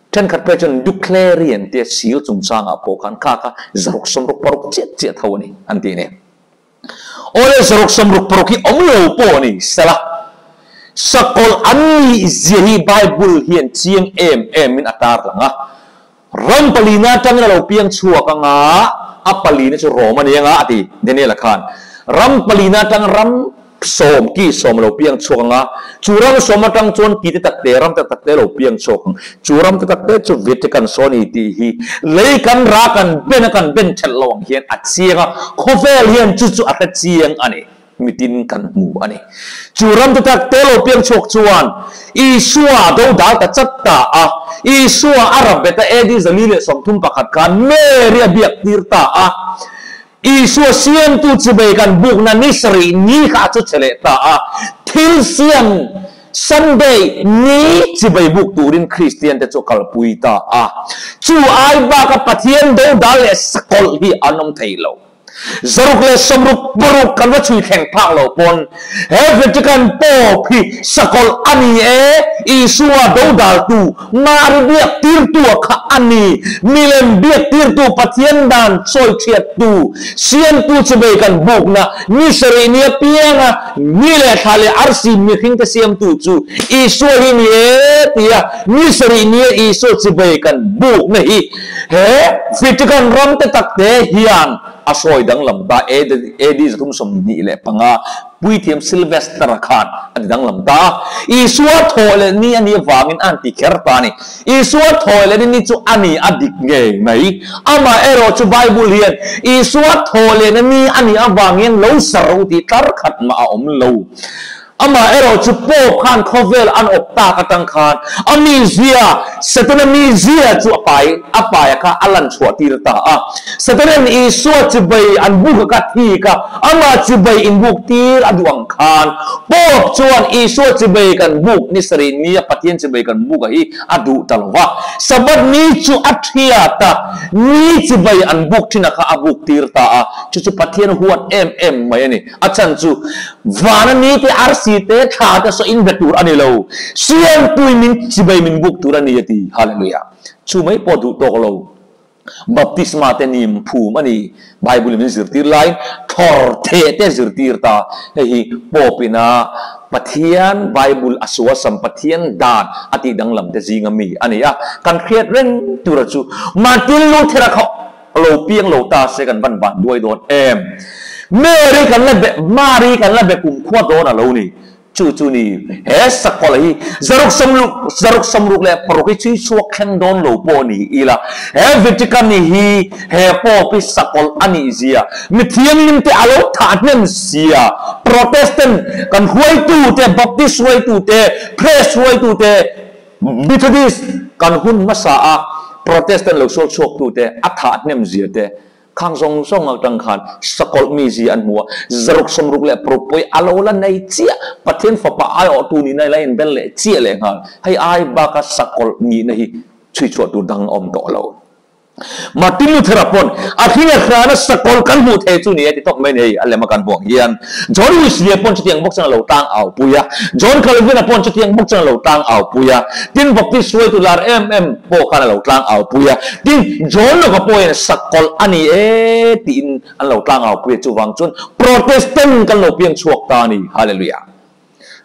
thenkhat phei chuan Duclarian tia sil chungchangah pawh khan kha kha zaruk sawmruk paruk chiah chiah tho a ni an ti a ni. Awle zaruk sawmruk paruk hi awm lo pawh a ni sela, sakawlh an nih zia hi Bible hian chiang em emin a tarlang a. Ram palina atangin a lo piang chhuak anga, a palina chu Rome a ni anga, a ti Daniel-a khan. Ram palina atang ram sawm, ki sawm a lo piang chhuak anga, chu ram sawm atang chuan ki te tak te, ram te tak te a lo piang chhuak ang. Chu ram te tak te chu Vatican saw a ni tih hi lei kan ra kan ben a kan ben thelh lo ang hian a chiang a, khawvel hian chu chu a hre chiang a ni. Mitin kan hmu a ni. Chu ram te tak te lo piang chhuak chuan Isua a do dal ta chat ta a. Isua a rap bet a AD 431 khan Mary a biak tir ta a. Isua siamtu chibei kan bukna ni sarih ni kha a chu che leh ta a. Thil siam Sunday ni chibei buk turin Kristian te chu a kalpui ta a. Chu ai baka Pathian do dal leh sakawlh hi an awm thei lo. 166 kan va chhui thleng phak lo pawn he Vatican Pope hi sakawlh a ni e, Isua dodaltu, Mari biak tirtu a kha a ni, milem biak tirtu Pathian dan sawi chhiattu, siamtu chubei kan bukna ni sarih ni apianga ni leh thla leh arsi mihringte siamtu chu Isua hi ni e tia ni sarih nia Isua chubei kan bukna hi He Vatican ram te tak te hian a sawi danglam ta AD 325 Puithiam Sylvester-a khan a ti danglam ta a. Isua thawh leh ni a nih avangin a han ti kher ta a ni. Isua thawh leh ni chu a ni a dik ngei mai. Amaherawh chu Bible hian Isua thawh lehna ni a nih avangin lo sar u tih tlar khat mah a awm lo. Amaherawh chu Pope khan khawvel an awp tak atang khan a mizia, Setana mizia chu a pai a paia kha a lan chhuah tir ta a. Setanan Isua chibai an buk a kha thik a, amah chibai inbuk tir a duh ang khan Pope chuan Isua chibai kan buk ni sarih nia Pathian chibai kan buk a hi a duh ta lo va. Sabbath ni chu a thiat a, ni chibai an buk thin a kha a buk tir ta a, chu chu Pathian huat em em mai a ni. A chhan chu vana ni te, arsi te, thla te saw inbe tur a ni lo. Siamtui min chibai min buk tur a ni a ti. Hallelujah. Chu mai pawh duh tawk lo. Baptisma te nim phum a ni. Bible in min zirtir laiin thlawr theh te zirtir ta. Hei hi Pope ina Pathian Bible a suasam Pathian dan a tih danglam te zinga mi a ni a. Kan hriat reng tura chu Martin Luther-a kha Lo piang lo ta se kan van van duai dawn em? Mary kan la be, Mari kan la be kumkhua dawn a lo ni. Chu chu ni, he sakawlh hi zaruk sawmruk, zaruk sawmruk leh paruk hi chhui chhuak thleng dawn lo pawh ni ila, he Vatican hi he Pope hi sakawlh a nih zia, mithianghlim te a lo thah hnem sia, Protestant kan hruaitu te, Baptist hruaitu te, Press hruaitu te, Methodist kan hun hmasa a Protestant lo sual chhuak tute a thah hnem zia te khang zawng zawng atang khan sakawlh mi zia an hmu a, zaruk sawmruk leh paruk pawih a lo la nei chiah, Pathian fapa aiawhtu nihna ila inbel leh chiah leh nghal, hei ai baka sakawlh nihna hi chhui chhuah tur dang a awm tawh lo. Martin Luther-a pawn a hring a hrana sakawlh kan hmuh thei chu ni a ti tawp mai ni hei a lem a kan buang hian. John Wesley-a pawn chutiang bawk chuan a lo tang au pui a, John Calvin-a pawn chutiang bawk chuan a lo tang au pui a, tin Baptist hruaitu lar em em pawh khan a lo tlang au pui a, tin John Locke-a pawhin sakawlh a ni e tiin an lo tlang au pui a, chuvang chuan Protestant kan lo piang chhuak ta a ni. Hallelujah!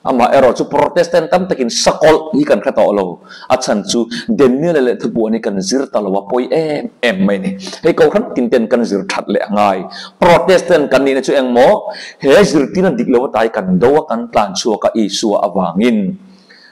Amah erawh chu Protestant tam takin sakawlh hi kan hre tawh lo. A chhan chu Daniel-a leh thupuan hi kan zir ta lo a pawi em em mai a ni. Hei kohhran tin ten kan zir that leh a ngai. Protestant kan nihna chu engmaw? He zirtirna dik lo atai kan do a kan tlan chhuak a Isua avangin.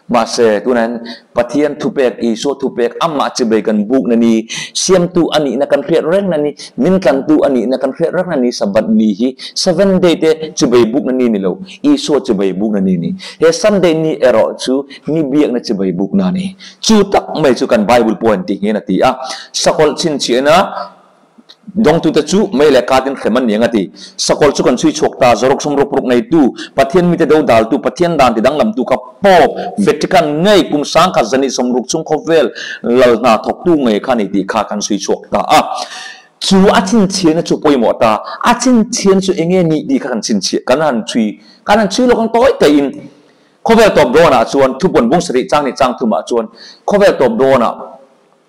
Mahse, tunah hian Pathian thupek, Isua thupek, amah chibei kan bukna ni, siamtu a nihna kan hriat rengna ni, min tlantu a nihna kan hriat rengna ni Sabbath ni hi seven day te chibei bukna ni ni lo, Isua chibei bukna ni ni. He Sunday ni erawh chu ni biakna chibei bukna a ni. Chu tak mai chu kan Bible pawh hian ti hian a ti a, Sakawlh chhinchhiahna dawngtute chu mei leh katin hrem an ni ang a ti. Sakawlh chu kan chhui chhuak ta, Zaruk sawmruk ruk neitu, Pathian mite do daltu, Pathian dan ti danglamtu kha Pope, Vatican ngei kum sangkhat zani sawmruk chung khawvel lal hna thawktu ngei kha a ni tih kha kan chhui chhuak ta a. Chu a chhinchhiahna chu pawimawh ta, a chhinchhiahna chu enge nih tih kha kan chhinchhiah, kan han chhui, kan han chhui lawk ang tawi taiin khawvel tawp dawnah chuan thupuan bung sarih chang ni chang thumah chuan khawvel tawp dawnah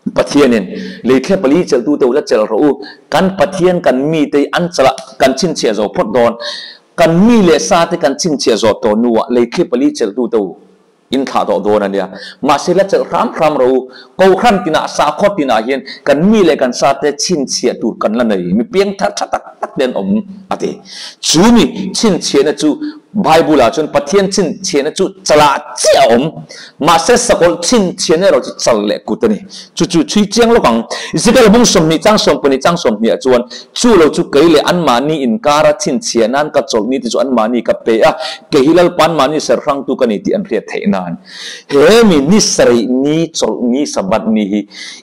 Pathianin lei thlep pali chelhtute u la chelh rawh u, kan Pathian kan mite an chalh a kan chhinchhiah zo phawt dawn, kan mi leh sate kan chhinchhiah zawh tawh hnuah lei thlep pali chelhtute u In thlah tawh dawn a nia. Mahse la chelh hram hram rawh u. Kohhran tinah, sakhaw tinah hian kan mi leh kan sate chhinchhiah tur kan la nei. Mi piang thar tha tak tak te an awm a ti. Chu mi chhinchhiahna chu Bible-ah chuan Pathian chhinchhiahna chu chalah chiah a awm. Mahse sakawlh chhinchhiahna erawh chu chal leh kut a ni. Chu chu chhui chiang lawk ang. Ezekiel bung 20 chang 12 chang 20 ah chuan Chu lo chu kei leh anmahni inkara chhinchhiah nan ka chawlh ni te chu anmahni ka pe a, kei hi Lalpa anmahni serhrangtu ka ni tih an hriat theih nan. He mi ni sarih ni chawlh ni Sabbath ni hi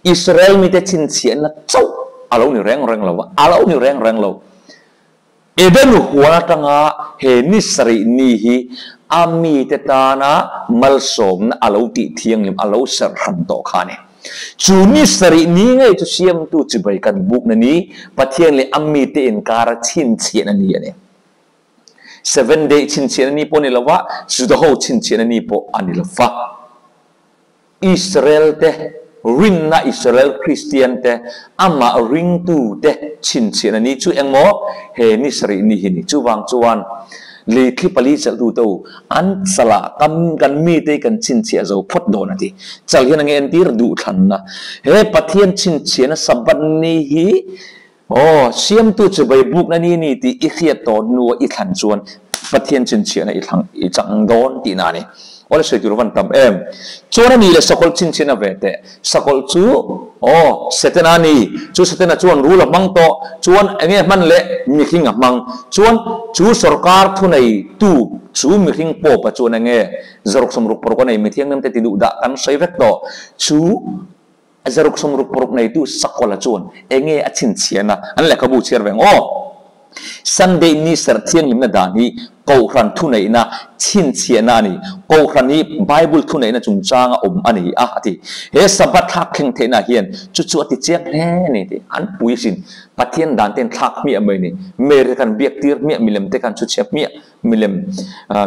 Israel mite chhinchhiahna chauh a lo ni reng reng lo va, a lo ni reng reng lo. Eden huan atanga he ni sarih ni hi a mite tana malsawmna a lo tih thianghlim a lo serhran tawh kha a ni. Chu ni sarih ni ngei chu siamtu chibai kan bukna ni, Pathian leh a mite inkara chhinchhiahna ni a ni. Seven day chhinchhiahna ni pawh a ni lo va, Judaho chhinchhiahna ni pawh a ni lo va. Israel te rinna Israel Kristian te amah ringtu te chhinchhiahna ni chu engmaw he ni sarih ni hi ni. Chuvang chuan Lei thli pali chelhtu te u, an chalah kam kan mite hi kan chhinchhiah zo phawt dawn a ti. Chal hian a nge entir duh thlanna. He Pathian chhinchhiahna Sabbath ni hi aw siamtu chibai bukna ni ni tih i hriat tawh hnua i thlan chuan. Pathian chhinchhiahna i thlang i chang dawn tihna a ni. Awle sawi tur van tam em. Chuan a ni le sakawlh chhinchhiahna ve teh. Sakawlh chu aw Setana a ni. Chu Setana chuan rul a hmang tawh. Chuan enge hman le mihring a hmang. Chuan chu sorkar thunei tu chu mihring pawpa chuan enge zaruk sawmruk paruk a nei mithianghlim te ti duh dah kan sawi vek tawh. Chu Zaruk sawmruk paruk neitu Sakawla chuan enge a chhinchhiahna an lehkhabu chhiar ve ang aw? Sunday ni serh thianghlimna dan hi Kohhran thuneihna chhinchhiahna a ni. Kohhran hi Bible thuneihna chungchanga awm a ni a, a ti. He Sabbath thlak thleng theihna hian chu chu a ti chiang hle a ni tih an pui sin. Pathian dan ten thlak hmiah mai a ni. Mary te khan biak tir hmiah, milem te khan chhuchhia hmiah. Milem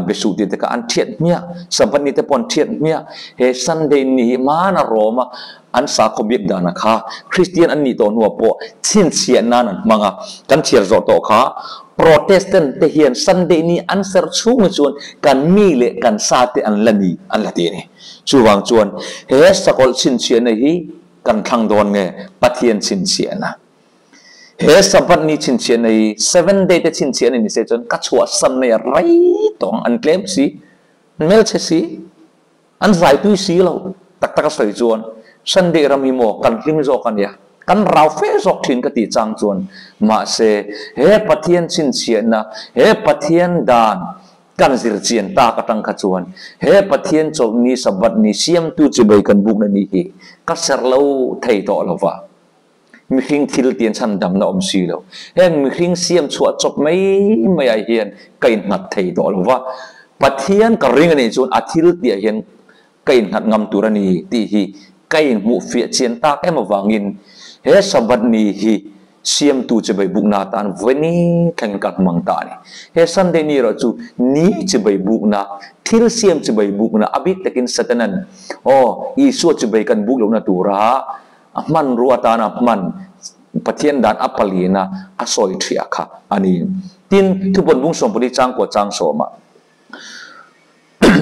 besuh tih te kha an thiat hmiah, Sabbath ni te pawh an thiat hmiah. He Sunday ni hi hmana Rome a an sakhaw biak dana kha Kristian an nih tawh hnuah pawh chhinchhiah nan an hmang a. Kan chhiar zawh tawh kha Protestant te hian Sunday ni an serh chhung hi chuan kan mi leh kan sa te an la ni an la ti a ni. Chuvang chuan he sakawlh chhinchhiahna hi kan thlang dawn nge Pathian chhinchhiahna? He Sabbath ni chhinchhiahna hi seven day te chhinchhiahna ni se chuan ka chhuahsan mai a rei tawh ang, an tlem si, an hmelchhe si, an zai tui si lo tak tak a sawi chuan Sunday ram hi maw kan hlim zawk a nia, kan rau fe zawk thin ka tih chang chuan mahse he Pathian chhinchhiahna, he Pathian dan kan zir chian tak atang kha chuan he Pathian chawlhni Sabbath ni siamtu chibai kan bukna ni hi ka serh lo thei tawh lo va. Mihring thil tian chhan damna awm si lo. Heng mihring siam chhuah chawp mai mai ah hian ka innghat thei tawh lo va, Pathian ka ring a nih chuan a thil tih ah hian ka innghat ngam tur a ni tih hi ka inhmuh fiah chian tak em avangin he Sabbath ni hi siamtu chibai bukna atan vawi thleng ka hmang ta a ni. He Sunday ni erawh chu ni chibai bukna, thil siam chibai bukna, a bik takin Satanan aw Isua chibai kan buk lohna tura A hmanrua atana hman Pathian dan a palina a sawi thiah kha a ni. Tin, thupawn bung sawmpali changkua chang sawmah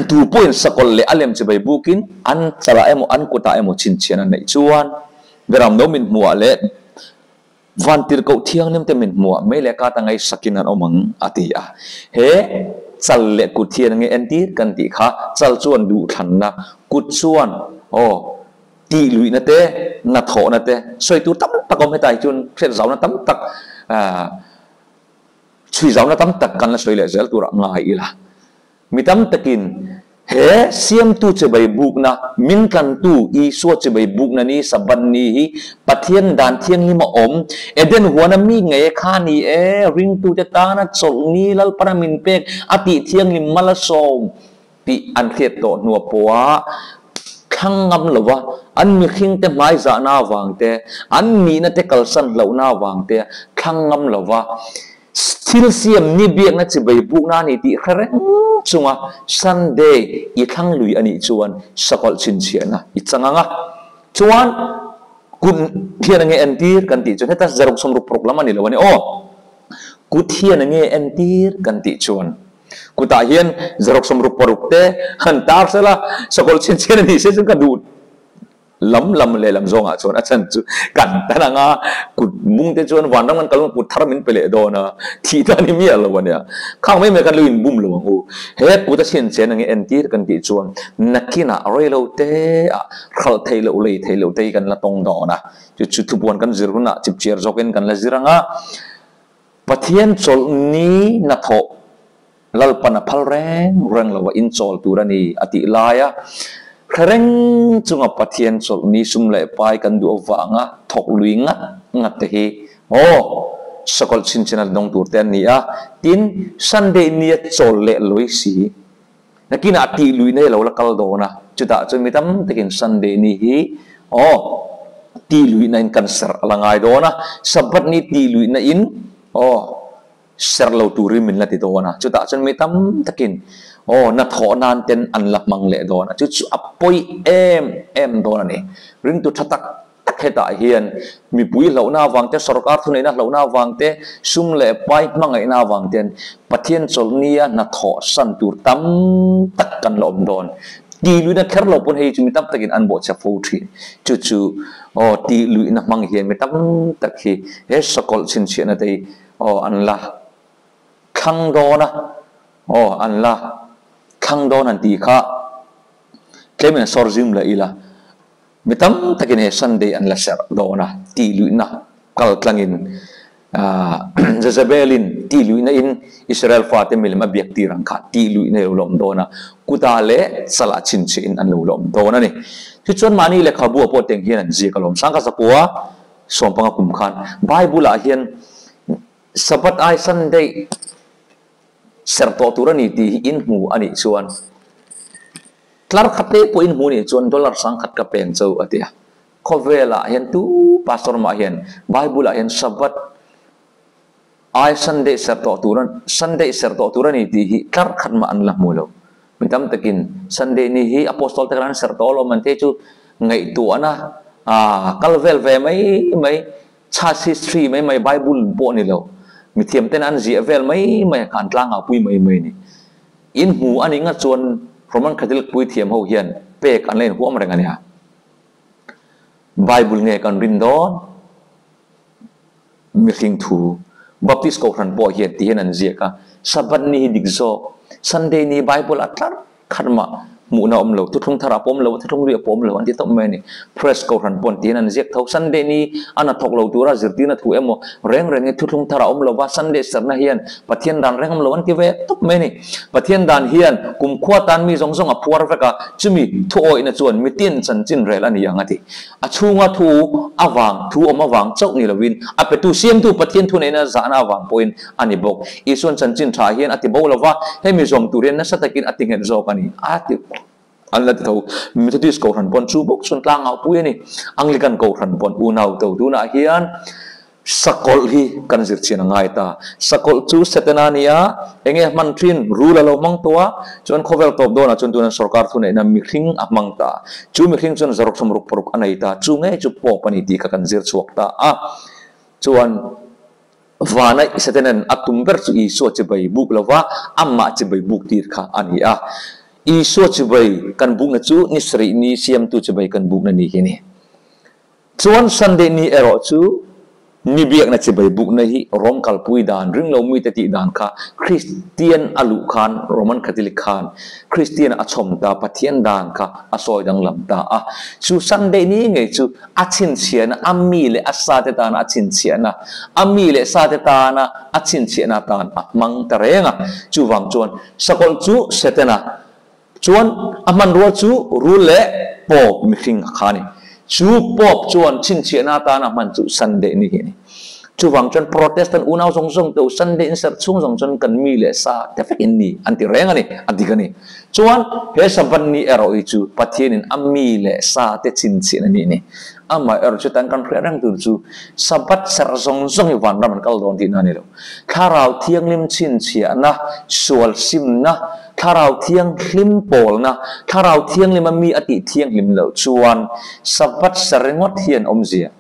tu pawhin sakawlh leh a lem chibai bukin an chalah emaw an kutah emaw chhinchhian an neih chuan Beram no min hmuhah leh Vantirhkoh thianghlim te min hmuhah mei leh kata ngaihsakin an awm ang a ti a. He chal leh kut hian nge entir kan tih kha chal chuan duhthlanna, kut chuan aw Tih luihna te, na thawhna te sawi tur tam tak awm hetah hi chuan hriat zauna tam tak, chhui zauna tam tak kan la sawi leh zel turah ngai ila. Mi tam takin he siamtu chibai bukna, min tlantu Isua chibai bukna ni Sabbath ni hi Pathian dan thianghlim a awm, Eden huana mi ngei kha ni e, ringtute tana chawlh ni Lalpana min pek a tih thianghlim mal a sawm tih an hriat tawh hnuah pawha thlang ngam lova an mihringte hmaizahna avang te, an nihna te kalsan hlauhna avang te thlang ngam lova thil siam ni biakna chibai bukna a ni tih hre reng chunga Sunday i thlang lui a nih chuan sakawlh chhinchhiahna i chang ang a. Chuan kut hian enge entir kan tih chuan heta zaruk sawmruk paruk lam a ni lo a ni aw. Kut hian enge entir kan tih chuan Kutah hian zaruk sawmruk paruk te han tar sela, sakawlh chhin chhian a nih se chuan ka duh lam lam leh lam zawngah chuan a chhan chu kan tan anga kut mung te chuan vanram kan kal kut thar min pe leh dawn a, thih ta ni miah lo a nia. Khang mai mai khan lo inbum lo ang u. He kut a chhin chen ange entir kan tih chuan nakinah reilo te ah hralh theih loh lei theih loh te hi kan la tawng dawn a, chu chu thupuan kan zir hunah chipchiar zawkin kan la zir ang a. Pathian chawlh ni hnathawh Lalpan a phal reng reng lo a inchawl tur a ni a tih laia hre reng chunga Pathian chawlh ni sum leh pai kan duh avanga thawk lui ngat ngat te hi aw sakawlh chhinchhin a dawng tur te an ni a, tin Sunday nia chawl leh lawi si nakinah tih lui nei lo la kal dawn a, chutah chuan mi tam takin Sunday ni hi aw tih luihna in kan serh a la ngai dawn a, Sabbath ni tih luihna in aw serh lo turin min la ti dawn a, chutah chuan mi tam takin aw na thawh nan ten an la hmang leh dawn a, chu chu a pawi em em dawn a ni. Ringtu tha tak tak hetah hian mipui hlauhna avang te, sorkar thuneihna hlauhna avang te, sum leh pai hmangaihna avang ten Pathian chawlhnia hnathawh san tur tam tak kan la awm dawn. Tih luihna kher lo pawn hei chu mi tam takin an bawhchhe fo thin. Chu chu aw tih luihna hmang hian mi tam tak hi he sakawlh chhinchhiahna te hi aw an la thlang dawn a. Aw an la thlang dawn an tih kha tlem in sawr zim la ila mi tam takin he Sunday an la serh dawn a tih luihna kal tlangin Jezebel-in tih luihna in Israel fate milem a biak tir ang kha tih luihna i lo la awm dawn a, kuta leh chalah chhinchhiah in an lo la awm dawn a ni. Tichuan mahni lehkhabu ah pawh teng hian an ziak alawm. Sangkhat zakua sawmpanga kum khan Bible ah hian Sabbath ai Sunday serh tawh tur a ni tih hi in hmu a nih chuan tlar khat te pawh in hmu nih chuan dollar sangkhat ka peng cho a ti a. Khawvelah hian tu pastor mah hian Bible ah hian Sabbath ai Sunday serh tawh tur Sunday serh tawh tur a ni tih hi tlar khat mah an la hmu lo. Mi tam takin Sunday ni hi Apostol te khan an serh tawh alawm an te chu ngaihtuahna kal vel ve mai mai Church history mai mai Bible pawh ni lo, mithiam ten an ziah vel mai mai a khan tlangah pui mai mai a ni. In hmu a nih ngat chuan Roman Catholic puithiam ho hian pek an la inhuam reng a nia. Bible nge kan rin dawn? Mihring thu Baptist Kohhran pawh hian ti hian an ziak a, Sabbath ni hi dik zawk, Sunday ni Bible a tlar Khat mah hmuhna awm lo, thuthlung thar ah pawm lo, thuthlung ri ah pawm lo an ti tawp mai a ni. Press Kohhran pawn tiin an ziak tho. Sunday ni a na thawk lo tura zirtirna thu emaw reng reng hi thuthlung thar ah awm lo va, Sunday serna hian Pathian dan reng awm lo an ti ve tawp mai a ni. Pathian dan hian kumkhua tan mi zawng zawng a phuar vek a, chumi thu awihna chuan mitin chanchin rel a ni ang a ti. A chhunga thu avang, thu awm avang chauh ni lovin, a petu siamtu Pathian thuneihna zahna avang pawhin a ni bawk. Isuan chanchin tha hian a ti bo lova, hemi zawm tur hian nasa takin a ti nghet zawk a ni, a ti an la ti tho. Methodist Kohhran pawn chu bawk chuan tlang au pui a ni. Anglican Kohhran pawn unau to tunah hian Sakawlh hi kan zir chian a ngai ta. Sakawlh chu Setana a ni a, enge a hman thin? Rul a lo hmang tawh a, chuan khawvel tawp dawnah chuan tuna sorkar thuneihna mihring a hmang ta. Chu mihring chuan zaruk sawmruk paruk a nei ta. Chu ngei chu Pope a ni tih kha kan zir chhuak ta a. Chuan vana Setanan a tum ber chu Isua chibai buk lova amah chibai buk tir kha a ni a. Isua chibai kan bukna chu ni sarih ni siamtu chibai kan bukna ni hi a ni. Chuan Sunday ni erawh chu ni biakna chibai bukna hi Rom kalpui dan, ringlo mite tih dan kha Kristian a luh khan, Roman Catholic khan Kristian a chhawm ta, Pathian dan kha a sawi danglam ta a. Chu Sunday ni ngei chu a chhinchhiahna, a mi leh a sate tana a chhinchhiahna, a mi leh sate tana a chhinchhiahna atan a hmang ta reng a. Chuvang chuan sakawlh chu Setana Chuan a hmanrua chu rul leh pawp mihring a kha a ni. Chu pawp chuan chhinchhiahna atana a hman chu Sunday ni hi a ni. Chuvang chuan Protestant unau zawng zawng te u Sunday in serh chhung zawng chuan kan mi leh sa te vek in ni an ti reng a ni, a dik a ni. Chuan he Sabbath ni erawh hi chu Pathianin a mi leh sa te chhinchhiahna ni a ni. Amah erawh chu tan kan hriat reng tur chu Sabbath serh zawng zawng hi vanram an kal dawn tihna a ni lo. Thlarau Thianghlim chhinchhiahna, sual simna, Thlarau Thianghlim pawlna, Thlarau Thianghlima mi a tih thianghlim loh chuan Sabbath sa ringawt hian awmzia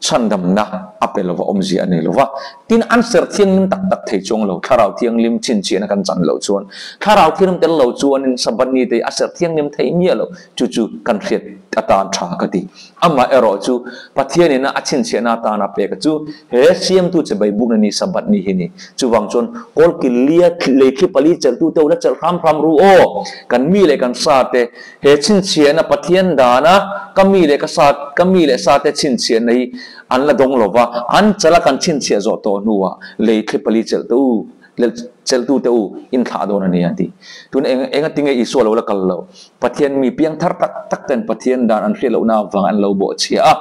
chhandamna a pe lova, awmzia a nei lova. Tin, an ser thianghlim tak tak thei chuang lo, Thlarau Thianghlim chhinchhiahna kan chan loh chuan. Thlarau Thianghlim tel lo chuanin Sabbath ni te hi a ser thianghlim thei miah lo, chu chu kan hriat atan tha ka ti. Amah erawh chu Pathianin a chhinchhiahna atana pek chu he siamtu che Baibukna ni Sabbath ni hi ni. Chuvang chuan kawlkil lia lei thli pali chelhtu te u la chelh hram hram ru aw! Kan mi leh kan sa te he chhinchhiahna Pathian dana ka mi leh ka sa ka mi leh sa te chhinchhiahna hi an la dawng lova, an chala kan chhinchhiah zawh tawh hnuah lei thli pali chelhtu u. Cheltu te u, in thlah dawn a ni a ti. Tun eng enga tinge Isua lo la kal lo? Pathian mi piang thar tak tak ten Pathian dan an hriat lohna avang an lo bawh chhia a.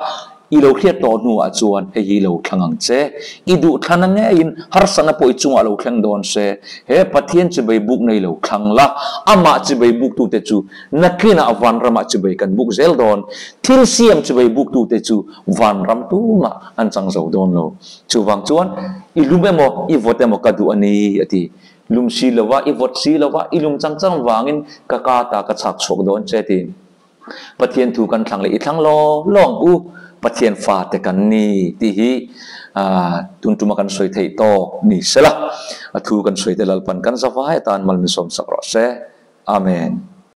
I lo hriat tawh hnuah chuan hei hi lo thlang ang che. I duh thlana ngeiin harsatna pawh i chungah lo thleng dawn se. He Pathian chibai buk nei lo thlang la, amah chibai buktute chu nakinah vanramah chibai kan buk zel dawn. Thil siam chibai buktute chu vanram tumah an chang zo dawn lo. Chuvang chuan i lum emaw i vawt emaw ka duh a ni a ti. Lum si lova i vawt si lova i lum chang chang vangin ka ka ta ka chhak chhuak dawn che ti. Pathian thu kan thlang leh i thlang law law ang u, Pathian fate kan ni tih hi tun tuma kan sawi theih tawk ni sela. A thu kan sawi te Lalpan kan zavai atan mal min sawmsak rawh se. Amen.